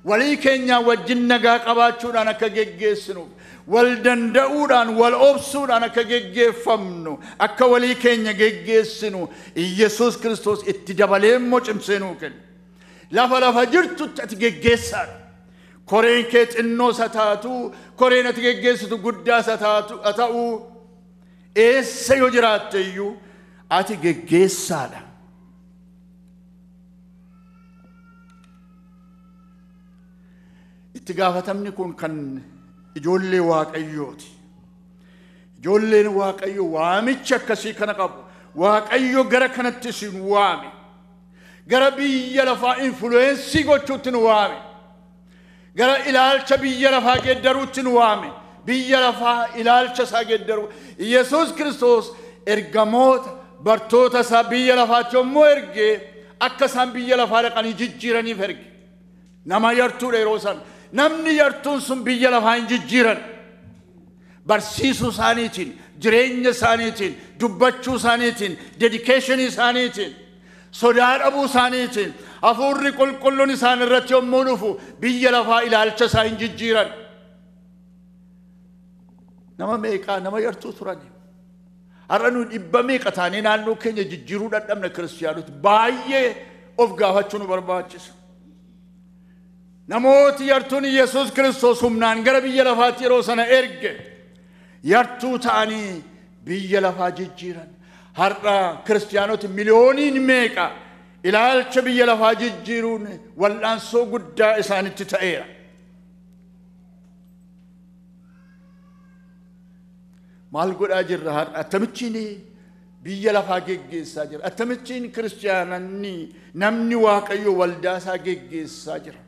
walii keenyaa wajjin nagaa qabaachuudhaan akka geggeessinuuf, wal danda'uudhaan, wal obsuudhaan akka geggeeffamnu, akka walii keenya geggeessinu Iyesuus Kiristoos itti dabalee immoo cimsee nuu kenne. Lafa lafa jirtutti ati geggeessaadha. Koreen kee xinnoo isa taatu, koreen ati geggeessitu guddaa isa taatu ta'u, eessa yoo jiraatte iyyuu ati geggeessaadha. Itti gaafatamni kun kan ijoollee Waaqayyooti. Ijoolleen Waaqayyoo waamicha akkasii kana qabu. Waaqayyo gara kanatti isin waame. Gara biyya lafaa influence gochuutti nu waame. Gara ilaalcha biyya lafaa geeddaruutti nu waame. Biyya lafaa ilaalcha isaa geeddaruu. Yesuus Kiristoos ergamoota bartoota isaa biyya lafaatti yommuu ergee, akka isaan biyya lafaa dhaqanii jijjiiraniif erge. Nama yartuudha yeroo san. Namni yartuun sun biyya lafaa hin jijjiiran. Barsiisuu isaaniitiin, jireenya isaaniitiin, dubbachuu isaaniitiin, dedication isaaniitiin, sodaa dhabuu isaaniitiin, hafuurri qulqulluun isaan irratti yommuu dhufu biyya lafaa ilaalcha isaa hin jijjiiran. Nama meeqaa nama yartuu turani. Har'a nuyi dhibba meeqa taanee naannoo keenya jijjiiruu dadhabna kiristiyaanoti, baay'ee of gaafachuu nu barbaachisa. Namooti yartuun Yesuus Kiristoos humnaan gara biyya lafaatti yeroo sana erge yartuu ta'anii biyya lafaa jijjiiran. Har'a kiristiyaanoti miliyooniin meeqa ilaalcha biyya lafaa jijjiiruun wal'aansoo guddaa isaanitti ta'eera. Maal godhaa jirra har'a? Akkamittiin biyya lafaa geggeessaa jira? Akkamittiin kiristiyaanonni, namni Waaqayyo waldaa isaa geggeessaa jira?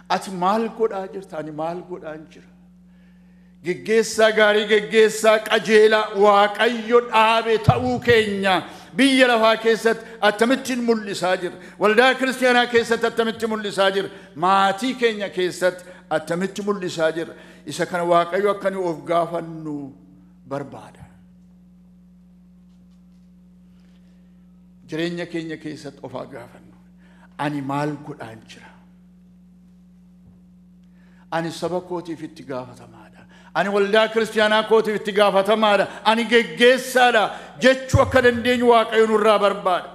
Ati maal godhaa jirta? Ani maal godhaan jira? Geggeessaa gaarii, geggeessaa qajeelaa Waaqayyo dhaabe ta'uu keenya biyya lafaa keessatti akkamittiin mul'isaa jira? Waldaa kiristiyaanaa keessatti akkamitti mul'isaa jira? Maatii keenya keessatti akkamitti mul'isaa jira? Isa kana Waaqayyo akka nu of gaafannu barbaada. Jireenya keenya keessatti of haa gaafannu. Ani maal godhaan jira? Ani saba kootiif itti gaafatamaadha. Ani waldaa kiristaanaa kootiif itti gaafatamaadha. Ani geggeessaadha jechuu akka dandeenyu Waaqayyo nurraa barbaada.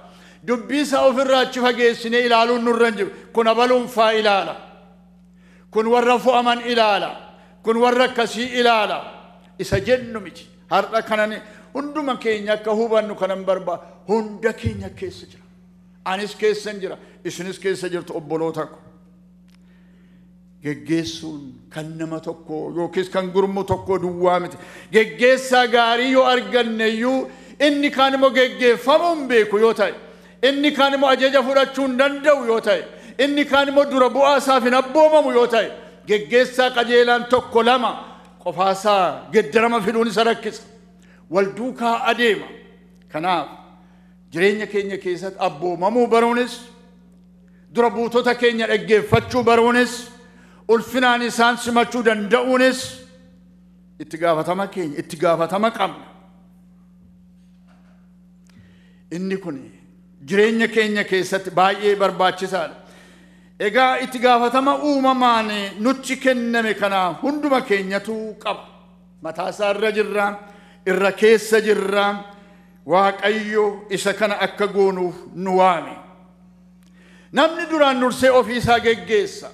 Dubbii isaa ofirraa achi fageessinee ilaaluun nurra hin jiru. Kun abaluunfaa ilaala. Kun warra fo'aman ilaala. Kun warra akkasii ilaala. Isa jennu miti. Har'a kanan hunduma keenya akka hubannu kanan barbaada. Hunda keenya keessa jira. Anis keessan jira. Isinis keessa jirtu obboloota ko. Geggeessuun kan nama tokko yookiis kan gurmu tokko duwwaa miti. Geggeessaa gaarii yoo arganne iyyuu inni kaan immoo geggeeffamuu hin beeku yoo ta'e, inni kaan immoo ajaja fudhachuu hin danda'u yoo ta'e, inni kaan immoo dura bu'aa isaaf hin abboomamu yoo ta'e, geggeessaa qajeelaan tokko lama qofaasaa geddarama fiduun isa rakkisa. Wal duukaa adeema. Kanaaf jireenya keenya keessatti abboomamuu baruunis, dura buutota keenya dhaggeeffachuu baruunis, ulfinaan isaan simachuu danda'uunis itti gaafatama keenya, itti gaafatama qabna. Inni kun jireenya keenya keessatti baay'ee barbaachisaadha. Egaa itti gaafatama uumamaan nutti kenname kana hunduma keenyatu qaba. Mataa isaa irra jirra, irra keessa jirra. Waaqayyo isa kana akka goonuuf nu waame. Namni duraan dursee ofii isaa geggeessa.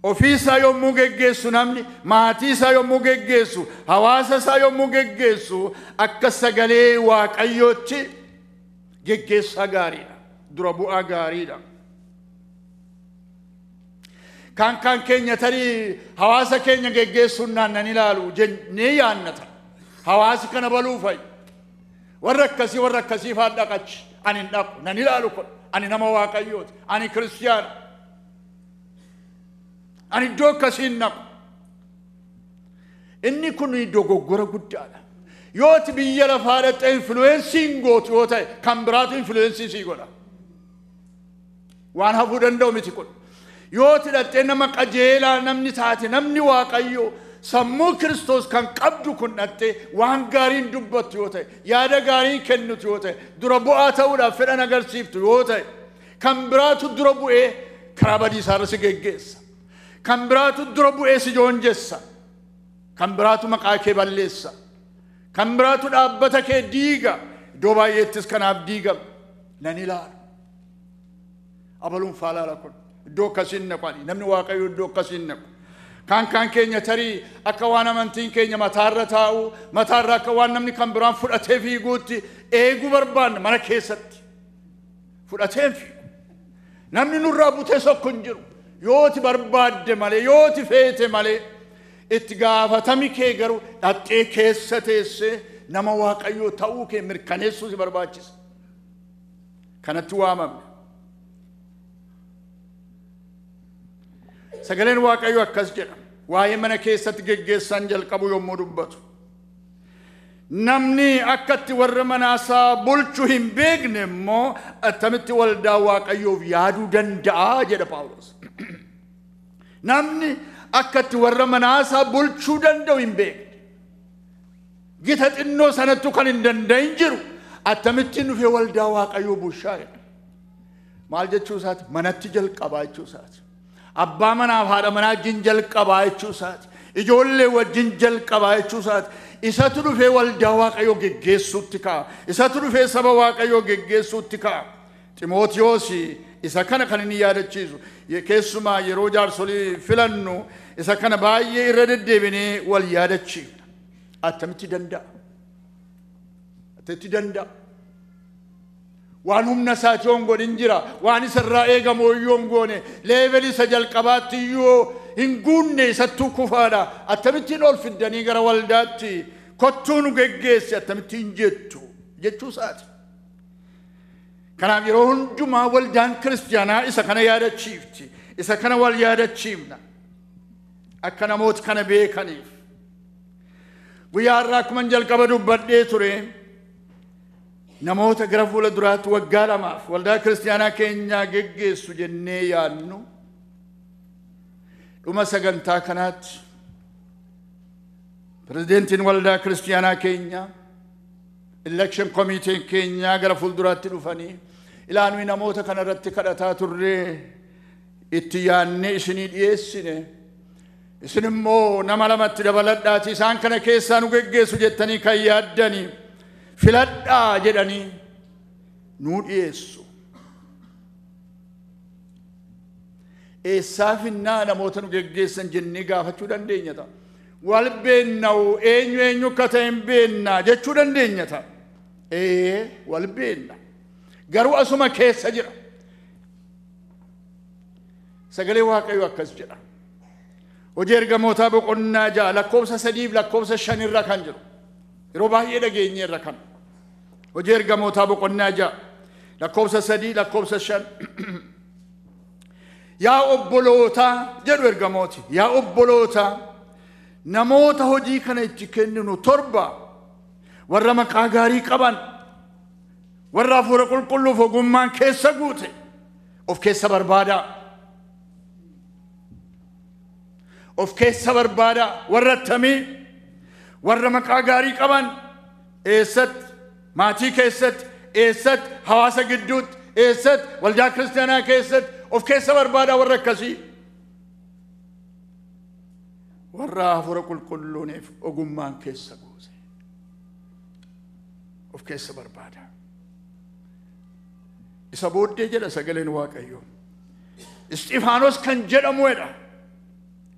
Ofii isaa yommuu geggeessu namni, maatii isaa yommuu geggeessu, hawaasa isaa yommuu geggeessu akka sagalee Waaqayyootti geggeessaa gaariidha. Dura bu'aa gaariidha. Kaan kaan keenya tarii hawaasa keenya geggeessuun naannan ilaalu jennee yaannata. Hawaasi kana baluu fa'i. Warra akkasii faan dhaqachi. Ani hin dhaqu, nan ilaalu kun. Ani nama Waaqayyooti. Ani kiristiyaana. Ani iddoo akkasii hin dhaqu. Inni kun dogoggora guddaadha. Yooti biyya lafaa dhaqxee influence hin gootu yoo ta'e kan biraatu influence sii godha. Waan hafuu danda'u miti kun. Yooti dhaqxee nama qajeelaa namni taate namni Waaqayyoo sammuu Kiristoos kan qabdu kun dhaqxee waan gaariin dubbattu yoo ta'e, yaada gaariin kennitu yoo ta'e, dura bu'aa ta'uudhaaf fedhan agarsiiftu yoo ta'e, kan biraatu dura bu'ee karaa badiisaarra si geggeessa. Kan biraatu dura bu'ee si joonjessa. Kan biraatu maqaa kee balleessa. Kan biraatu dhaabbata kee diiga. Iddoo baay'eettis kanaaf diigama. Nan ilaalu. Abaluun faalaala kun. Iddoo akkasiin naqu. Namni Waaqayyo iddoo akkasiin naqu. Kaan kaan keenya tarii akka waan amantiin keenya mataarra taa'u, mataarra akka waan namni kan biraan fudhatee fiiguutti eeguu barbaanna mana keessatti. Fudhatee fiigu. Namni nurraa butee sokku hin jiru. Yooti barbaadde malee, yooti feete malee, itti gaafatami kee garuu dhaqxee keessa teessee nama Waaqayyoo ta'uu kee mirkaneessuu si barbaachisa. Kanatti waamamne. Sagaleen Waaqayyoo akkas jedha. Waa'ee mana keessatti geggeessaan jalqabu yommuu dubbatu. Namni akkatti warra manaasaa bulchu hin beekne immoo attamitti waldaa Waaqayyoof yaaduu danda'a jedha Phaawulos. Namni akkatti warra manaasaa bulchuu danda'u hin beekne. Gita xinnoo sanattu kan hin danda'in jiru akkamittiin dhufee waldaa Waaqayyoo bulchaa jedha. Maal jechuu isaati? Manatti jalqabaa jechuu isaati. Abbaa manaaf haadha manaa wajjin jalqabaa jechuu isaati. Ijoollee wajjin jalqabaa jechuu isaati. Isatu dhufee waldaa Waaqayyoo geggeessuutti ka'a. Isatu dhufee saba Waaqayyoo geggeessuutti ka'a. Ximootiyoos isa kana kan inni yaadachiisu. Keessumaa yeroo jaarsolii filannu isa kana baay'ee irra deddeebinee wal yaadachiifna. Attamitti danda'a? Attamitti danda'a? Waan humna isaatii yoon godhin jira. Waan isarraa eegamu iyyuu hin goone. Leevelii isa jalqabaatti iyyuu hin guunne isattuu kufaadha. Akkamittiin ol fiddanii gara waldaatti kottuu nu geggeessi akkamittiin jettu jechuu isaati. Kanaaf yeroo hundumaa waldaan kiristiyaanaa isa kana yaadachiifti. Isa kana wal yaadachiifna. Akka namoota kana beekaniif. Guyyaa har'aa akkuma jalqaba dubbadhee ture. Namoota gara fuula duraatti waggaa lamaaf waldaa kiristiyaanaa keenyaa geggeessu jennee yaadnu dhuma sagantaa kanaatti pirezidentiin waldaa kiristiyaanaa keenyaa election komiiteen keenyaa gara fuulduraatti dhufanii Ilaa nuyi namoota kanarratti kadhataa turree itti yaannee isinii dhiyeessine. Isin immoo nama lamatti dabaladhaati isaan kana keessaa nu geggeessu jettanii kan yaaddanii filadhaa jedhanii nuu dhiyeessu. Eessaa finnaa namoota nu geggeessan jennee gaafachuu dandeenya ta'a. Wal beenna'u eenyu eenyu akka ta'e hin beennaa jechuu dandeenya ta'a. Ee wal beenna. Garuu asuma keessa jira. Sagalee Waaqayyoo akkas jedha. Hojii ergamootaa boqonnaa 6 lakkoofsa 3 fi lakkoofsa 5 irra kan jiru. Yeroo baay'ee dhageenye irra kan. Hojii ergamootaa boqonnaa 6 lakkoofsa 3 lakkoofsa 5. Yaa obbolootaa jedhu ergamooti. Yaa obbolootaa namoota hojii kana itti kenninu 7 warra maqaa gaarii qaban warra hafuura qulqulluuf ogummaan keessa guute of keessa barbaadaa. Of keessa barbaadaa warra attamii warra maqaa gaarii qaban eessatti maatii keessatti eessatti hawaasa gidduutti eessatti waldaa kiristaanaa keessatti of keessa barbaadaa warra akkasii warra hafuura qulqulluuniif ogummaan keessa guute of keessa barbaadaa. Isa booddee jedha sagaleen Waaqayyoo. Isxifaanos kan jedhamuudha.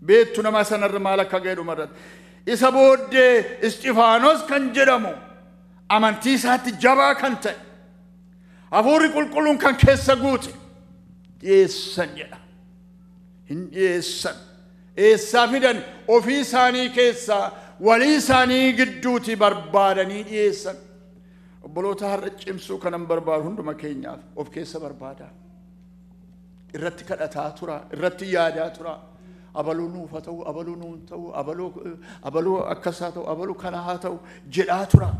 Beektu nama sanarra maal akka ga'e dhumarratti. Isa booddee Isxifaanos kan jedhamu amantii isaatti jabaa kan ta'e hafuurri qulqulluun kan keessa guute dhiyeessan jedha. Hin dhiyeessan. Eessaa fidan ofii isaanii keessaa walii isaanii gidduuti barbaadanii dhiyeessan. Obboloota har'a cimsuu kanan barbaadu hunduma keenyaaf of keessa barbaadaa. Irratti kadhataa tura, irratti yaadaa tura. Abaluu nuuf haa ta'u, abaluu nuun ta'u, abaluu akkas haa ta'u, abaluu kana haa ta'u jedhaa tura.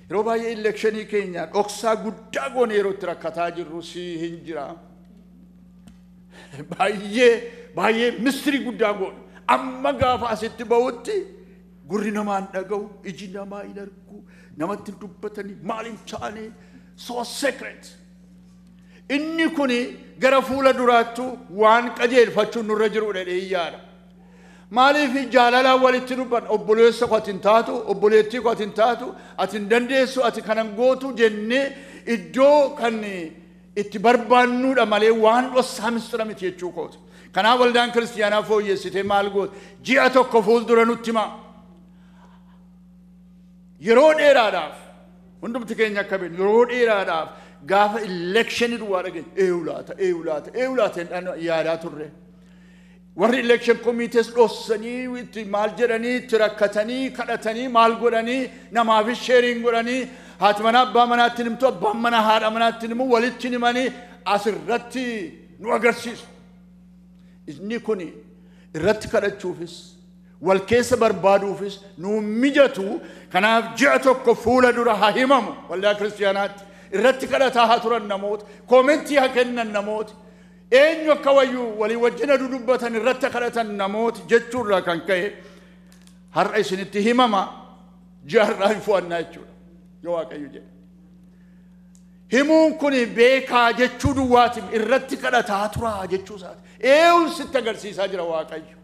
Yeroo baay'ee elekshinii keenya dhoksaa guddaa goone yeroo itti rakkataa jirru si hin jira. Baay'ee baay'ee mistirii guddaa goone. Amma gaafa asitti ba'utti gurri namaa hin dhaga'u, iji namaa hin argu, namatti hin dubbatanii, maal hin taane, so secret. Inni kuni gara fuula duraattu waan qajeelfachuun nurra jirudha jedhee yaada. Maaliif jaalalaan walitti dubbanna? Obboleessa koo ati hin taatu, obboleettii koo ati hin taatu, ati hin dandeessu, ati kanan gootu jennee iddoo kan itti barbaannuudha malee waan dhoksaa mistira miti jechuu kooti. Kanaaf waldaan kiristiyaanaa fooyyessitee maal goote? Ji'a tokko fuuldura nutti himaa. Yeroo dheeraadhaaf hundumti keenya akka beeknu yeroo dheeraadhaaf gaafa elekshinii duwwaa dhageenye eeyu laata eeyu laata eeyu laata yaadaa turre. Warri election committees dhoksanii itti maal jedhanii itti rakkatanii kadhatanii maal godhanii namaafis sheeriin godhanii haati manaa abbaa manaatti himtu abbaan manaa haadha manaatti himu walitti himanii asirratti nu agarsiisu. Inni kuni irratti kadhachuufis wal keessa barbaaduufis nu mijatu. Kanaaf ji'a tokko fuula dura haa himamu waldaa kiristiyaanaatti. Irratti kadhataa haa turan namoota, koomentii haa kennan namoota, eenyu akka wayyuu walii wajjin aduu dubbatan irratti kadhatan namoota jechuurraa kan ka'e har'a isinitti himama ji'a har'aa hin fo'annaa jechuudha yoo Waaqayyo jedhe. Himuun kun beekaa jechuu duwwaatiin irratti kadhataa turaa jechuu isaati. Eenyuun sitti agarsiisaa jira Waaqayyo.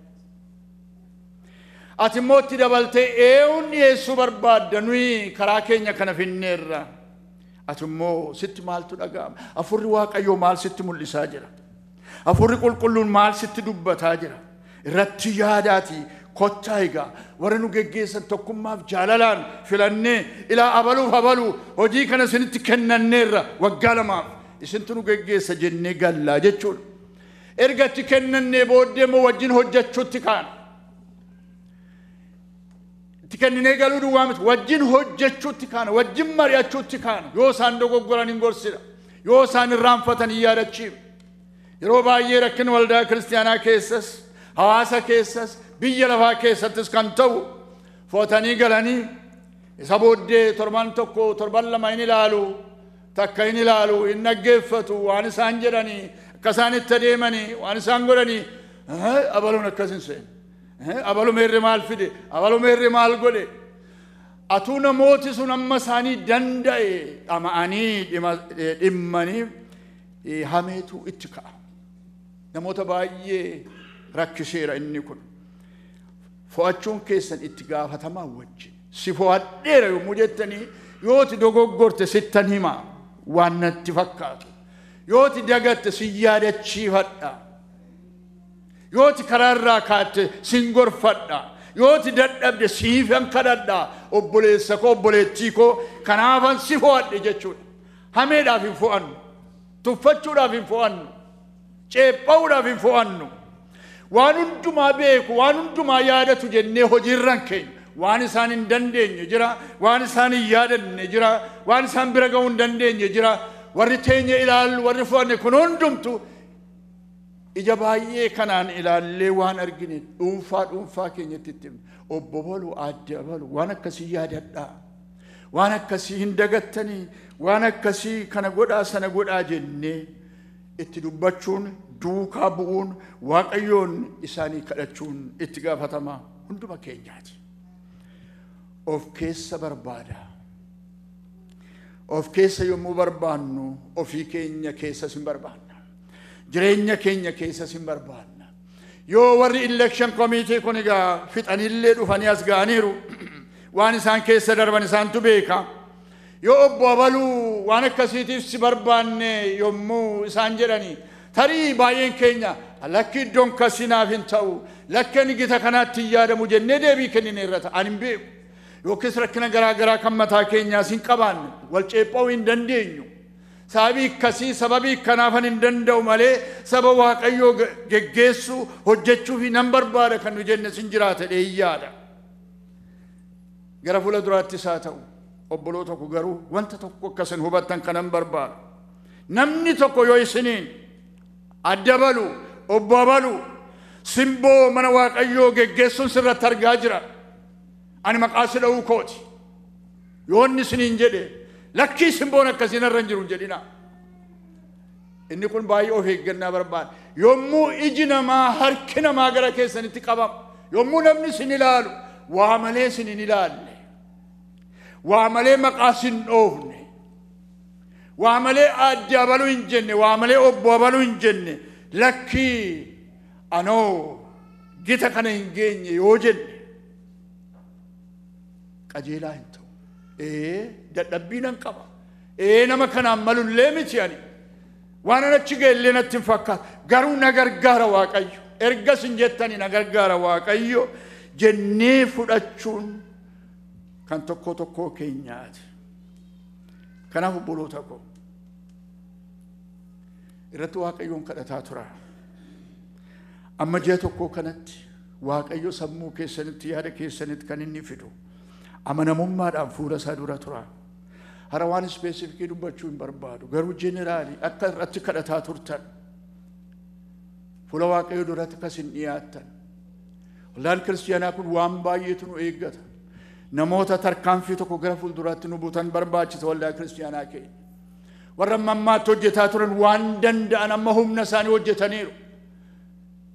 Ati immoo itti dabaltee eenyuun dhiyeessuu barbaadda nuyi karaa keenya kana finneerra. Ati immoo sitti maaltu dhaga'ama? Hafuurri Waaqayyoo maal sitti mul'isaa jira? Hafuurri qulqulluun maal sitti dubbataa jira? Irratti yaadaati kottaa egaa warra nu geggeessan tokkummaaf jaalalaan filannee ilaa abaluuf abaluu hojii kana isinitti kennanneerra waggaa 2 isintu nu geggeessa jennee gallaa jechuudha. Erga itti kennannee booddee immoo wajjin hojjechuutti kaana. Itti kenninee galuu duwwaa miti wajjin hojjechuutti kaana, wajjin mari'achuutti kaana. Yoo isaan dogoggoran hin gorsina, yoo isaan irraanfatan hin yaadachiifna. Yeroo baay'ee rakkina waldaa kiristiyaanaa keessas, hawaasa keessas, biyya lafaa keessattis kan ta'u footanii galanii isa booddee torban 1 torban 2 hin ilaalu, takka hin ilaalu, hin dhaggeeffatu waan isaan jedhanii, akka isaan itti adeemanii, waan isaan godhanii, abaluun akkas hin seene. Abaluu meerre maal fide? Abaluu meerre maal godhe? Atuu namooti sun amma isaanii danda'e dhama'anii dhimmanii Hameetu itti ka'a. Namoota baay'ee rakkiseera inni kun. Fo'achuun keessan itti gaafatamaa wajjin. Si fo'adheera yommuu jettanii yooti dogoggorte sittan hima waan natti fakkaatu. Yooti dagatte sin yaadachiifadha. Yooti karaarraa kaatte sin gorfadha. Yooti dadhabde siifan kadhadha. Obboleessa koo, obboleettii koo, kanaafan si fo'adhe jechuudha. Hameedhaaf hin fo'annu. Tuffachuudhaaf hin fo'annu. Ceepha'uudhaaf hin fo'annu. Waan hundumaa beeku, waan hundumaa yaadatu jennee hojiirran keenya. Waan isaan hin dandeenye jira, waan isaan hin yaadanne jira, waan isaan bira ga'uu hin dandeenye jira. Warri teenye ilaallu, warri fo'anne kun hundumtu ija baay'ee kanaan ilaallee waan argine dhuunfaa dhuunfaa keenyatti itti himna. Obbo balu, aadde balu, waan akkasii yaadadhaa. Waan akkasii hin dagattanii, waan akkasii kana godhaa sana godhaa jennee itti dubbachuun, duukaa bu'uun, Waaqayyoon isaanii kadhachuun itti gaafatamaa hunduma keenyaati. Of keessa barbaada. Of keessa yommuu barbaannu ofii keenya keessas hin barbaanna. Jireenya keenya keessas hin barbaanna. Yoo warri election committee kun egaa fixanillee dhufanii as ga'aniiru, waan isaan keessa darban isaantu beeka. Yoo obbo Abaluu waan akkasiitiif si barbaanne yommuu isaan jedhani, tarii baay'een keenya lakki iddoon kasinaaf hin ta'u, lakki ani gita kanaatti hin yaadamu jennee deebii kennine irra ta'a. Ani hin beeku. Yookiis rakkina garaa garaa kan mataa keenyaas hin qabaanne, wal ceepha'uu hin dandeenyu. Sababii akkasii, sababii kanaafan hin danda'u malee saba Waaqayyoo geggeessuu hojjechuuf nan barbaada kan nu jenne sin jiraata dheeyyaadha. Gara fuula duraattis haa ta'u obboloota koo, garuu wanta tokko akkasin hubattan kanan barbaada. Namni tokko yoo isiniin adda balu, obbo Abalu, simboo mana Waaqayyoo geggeessuun sirratti argaa jira. Ani maqaa si dha'uu kooti. Yoo inni isiniin jedhe lakkii simboon akkasiin irra hin jiru hin jedhina. Inni kun baay'ee of eeggannaa barbaada. Yommuu iji namaa, harki namaa gara keessanitti qabamu, yommuu namni isin ilaalu waa malee isin hin ilaalle, waa malee maqaa isin dhoofne, waa malee aadde Abaluu hin jenne, waa malee obbo Abaluu hin jenne, lakkii anoo gita kana hin geenye yoo jenne qajeelaa hin ta'u. Dadhabbii nan qaba. Nama kanaan malullee miti ani. Waan an achi ga'ellee natti hin fakkaatu. Garuu na gargaara Waaqayyo. Erga isin jettanii na gargaara Waaqayyo jennee fudhachuun kan tokko tokkoo keenyaati. Kanaaf obboloota koo, irratti Waaqayyoon kadhataa tura. Amma ji'a tokkoo kanatti Waaqayyo sammuu keessanitti, yaada keessanitti kan inni fidu amanamummaadhaan fuula isaa dura tura. Hara waan specific dubbachuu hin barbaadu. Garuu general akka irratti kadhataa turtan, fuula Waaqayyo duratti akkas hin dhiyaattan. Waldaan kiristiyaanaa kun waan baay'eetu nu eeggata. Namoota tarkaanfii tokko gara fuulduraatti nu butan barbaachisa waldaa kiristiyaanaa keenya. Warra ammaatti hojjetaa turan waan danda'an amma humna isaanii hojjetaniiru.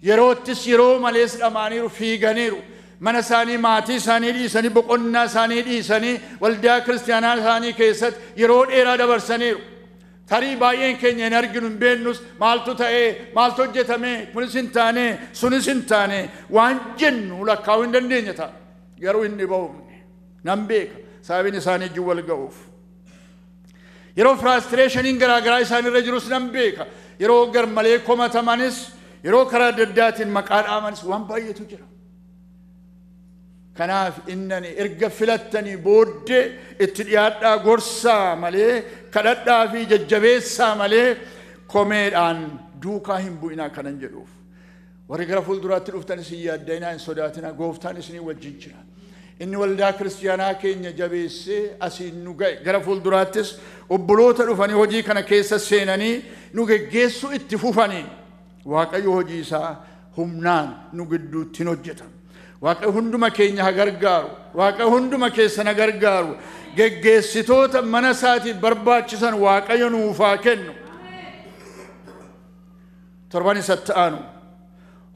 Yeroottis yeroo malees dhamaaniiru, fiiganiiru. Mana isaanii, maatii isaanii dhiisanii, boqonnaa isaanii dhiisanii waldaa kiristiyaanaa isaanii keessatti yeroo dheeraa dabarsaniiru. Tarii baay'een keenya hin arginu, hin beennus, maaltu ta'ee, maaltu hojjetame, kunis hin taane, sunis hin taane waan jennu lakkaa'uu hin dandeenye ta'a. Garuu hin dhiba'umne. Nan beeka sababiin isaanii ijji wal ga'uuf. Yeroo frustrationiin garaa garaa isaanirra jirus nan beeka. Yeroo garmalee komatamanis, yeroo karaa adda addaatiin maqaa dhaamanis waan baay'eetu jira. Kanaaf innani erga filattanii booddee itti dhiyaadhaa, gorsaa malee, kadhadhaa fi jajjabeessaa malee komeedhaan duukaa hin bu'inaa kanan jedhuuf. Warri gara fuulduraatti dhuftanis hin yaaddinaa, hin sodaatinaa, gooftaan isinii wajjin jira. Inni waldaa kiristiyaanaa keenya jabeessee asiin nu ga'e. Gara fuulduraattis obboloota dhufanii hojii kana keessa seenanii nu geggeessuu itti fufanii Waaqayyo hojii isaa humnaan nu gidduutti hin hojjeta. Waaqayyo hunduma keenya haa gargaaru. Waaqayyo hunduma keessan haa gargaaru. Geggeessitoota mana isaatiif barbaachisan Waaqayyo nuuf haa kennu. Torban isatti aanu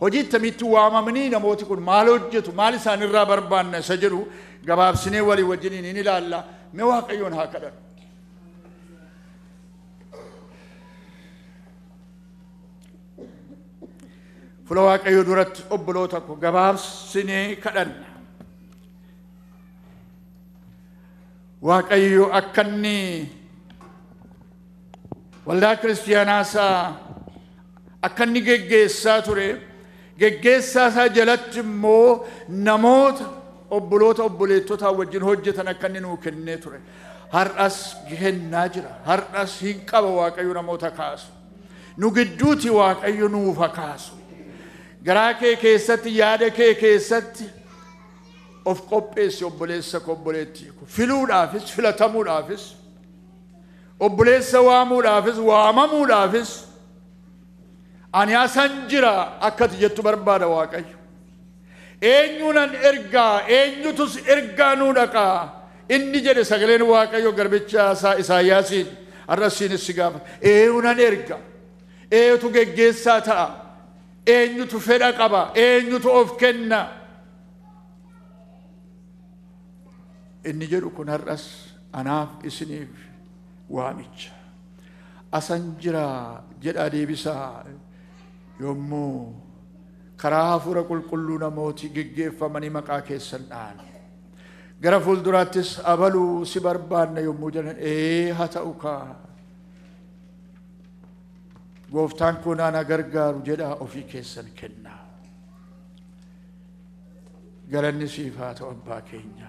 hojii ittamiitti waamamanii namooti kun maal hojjetu, maal isaanirraa barbaanna isa jedhu gabaabsinee walii wajjiniin hin ilaalla. Mee Waaqayyoon haa kadhannu. Fuula Waaqayyoo duratti obboloota koo gabaabsinee kadhanna. Waaqayyo akka inni waldaa kiristiyaanaa isaa akka inni geggeessaa ture, geggeessaa isaa jalatti immoo namoota obboloota obboleettotaa wajjin hojjetan akka inni nuu kennee ture. Har'as kennaa jira. Har'as hin qaba Waaqayyo namoota kaasu. Nu gidduuti Waaqayyo nuuf haa kaasu. Garaa kee keessatti, yaada kee keessatti of qopheessi obboleessa koo, obboleettii koo. Filuudhaafis, filatamuudhaafis, obboleessa waamuudhaafis, waamamuudhaafis ani asan jira akka ati jettu barbaada Waaqayyo. Eenyuunan ergaa, eenyutus ergaa nuu dhaqaa inni jedhe sagaleen Waaqayyo garbicha isaa Isaayyaasiin har'asiinis si gaafata. Eenyuunan erga, eenyutu geggeessaa ta'a, eenyutu fedha qaba, eenyutu of kenna. Inni jedhu kun har'as anaaf isiniif waamicha. Asan jira jedhaa deebisaa yommuu karaa hafuura qulqulluu namooti geggeeffamanii maqaa keessan dha'an. Gara fuulduraattis abaluu si barbaanna yommuu jedhan ee haa ta'u kaa. Gooftaan kun ana gargaaru jedhaa ofii keessan kennaa. Galanni siif haa ta'u abbaa keenya.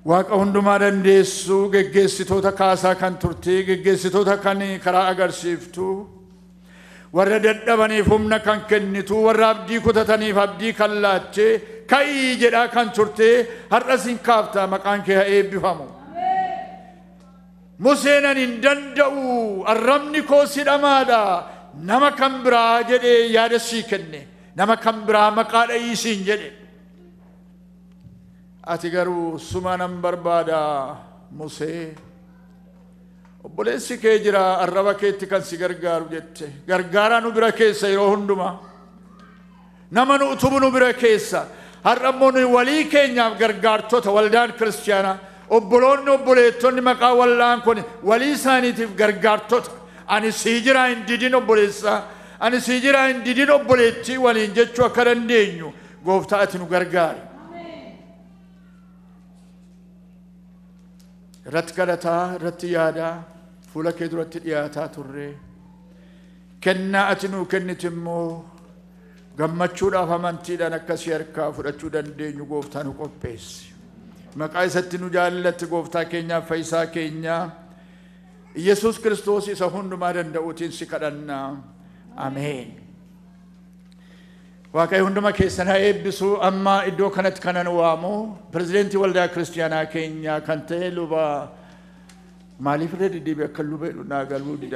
Waaqa hundumaa dandeessu geggeessitoota kaasaa kan turte, geggeessitoota kan karaa agarsiiftu, warra dadhabaniif humna kan kennitu, warra abdii kutataniif abdii kan laatte, ka'ii jedhaa kan turte, har'as hin kaafta maqaan kee haa eebbifamu. Museen ani hin danda'u, arrabni koo sidhamaadha, nama kan biraa jedhee yaada sii kenne, nama kan biraa maqaa dha'ii siin jedhe. Ati garuu suma nan barbaada Musee. Obboleessi kee jira arraba keetti kan si gargaaru jette. Gargaaraa nu bira keessa yeroo hundumaa. Nama nu utubu nu bira keessa. Har'a immoo nuyi walii keenyaaf gargaartota waldaan kiristiyaanaa. Obboloonni obboleettonni maqaa waldaan kun walii isaaniitiif gargaartota. Ani sii jira hin didin obboleessaa. Ani sii jira hin didin obboleettii waliin jechuu akka dandeenyu gooftaa ati nu gargaari. Irratti kadhataa, irratti yaadaa, fuula kee duratti dhiyaataa turre. Kennaa ati nuu kennite immoo gammachuudhaaf amantiidhaan akkasii harkaa fudhachuu dandeenyu gooftaa nu qopheessi. Maqaa isatti nu jaallatte gooftaa keenyaaf fayyisaa keenyaa Yesuus Kiristoos isa hundumaa danda'uutiin si kadhannaa. Ameen. Waaqayyo hunduma keessan haa eebbisu. Amma iddoo kanatti kanan waamu pirezidentii waldaa kiristiyaanaa keenyaa kan ta'e luba maaliif irra deddeebi'e akka luba jedhu naa galuu dida.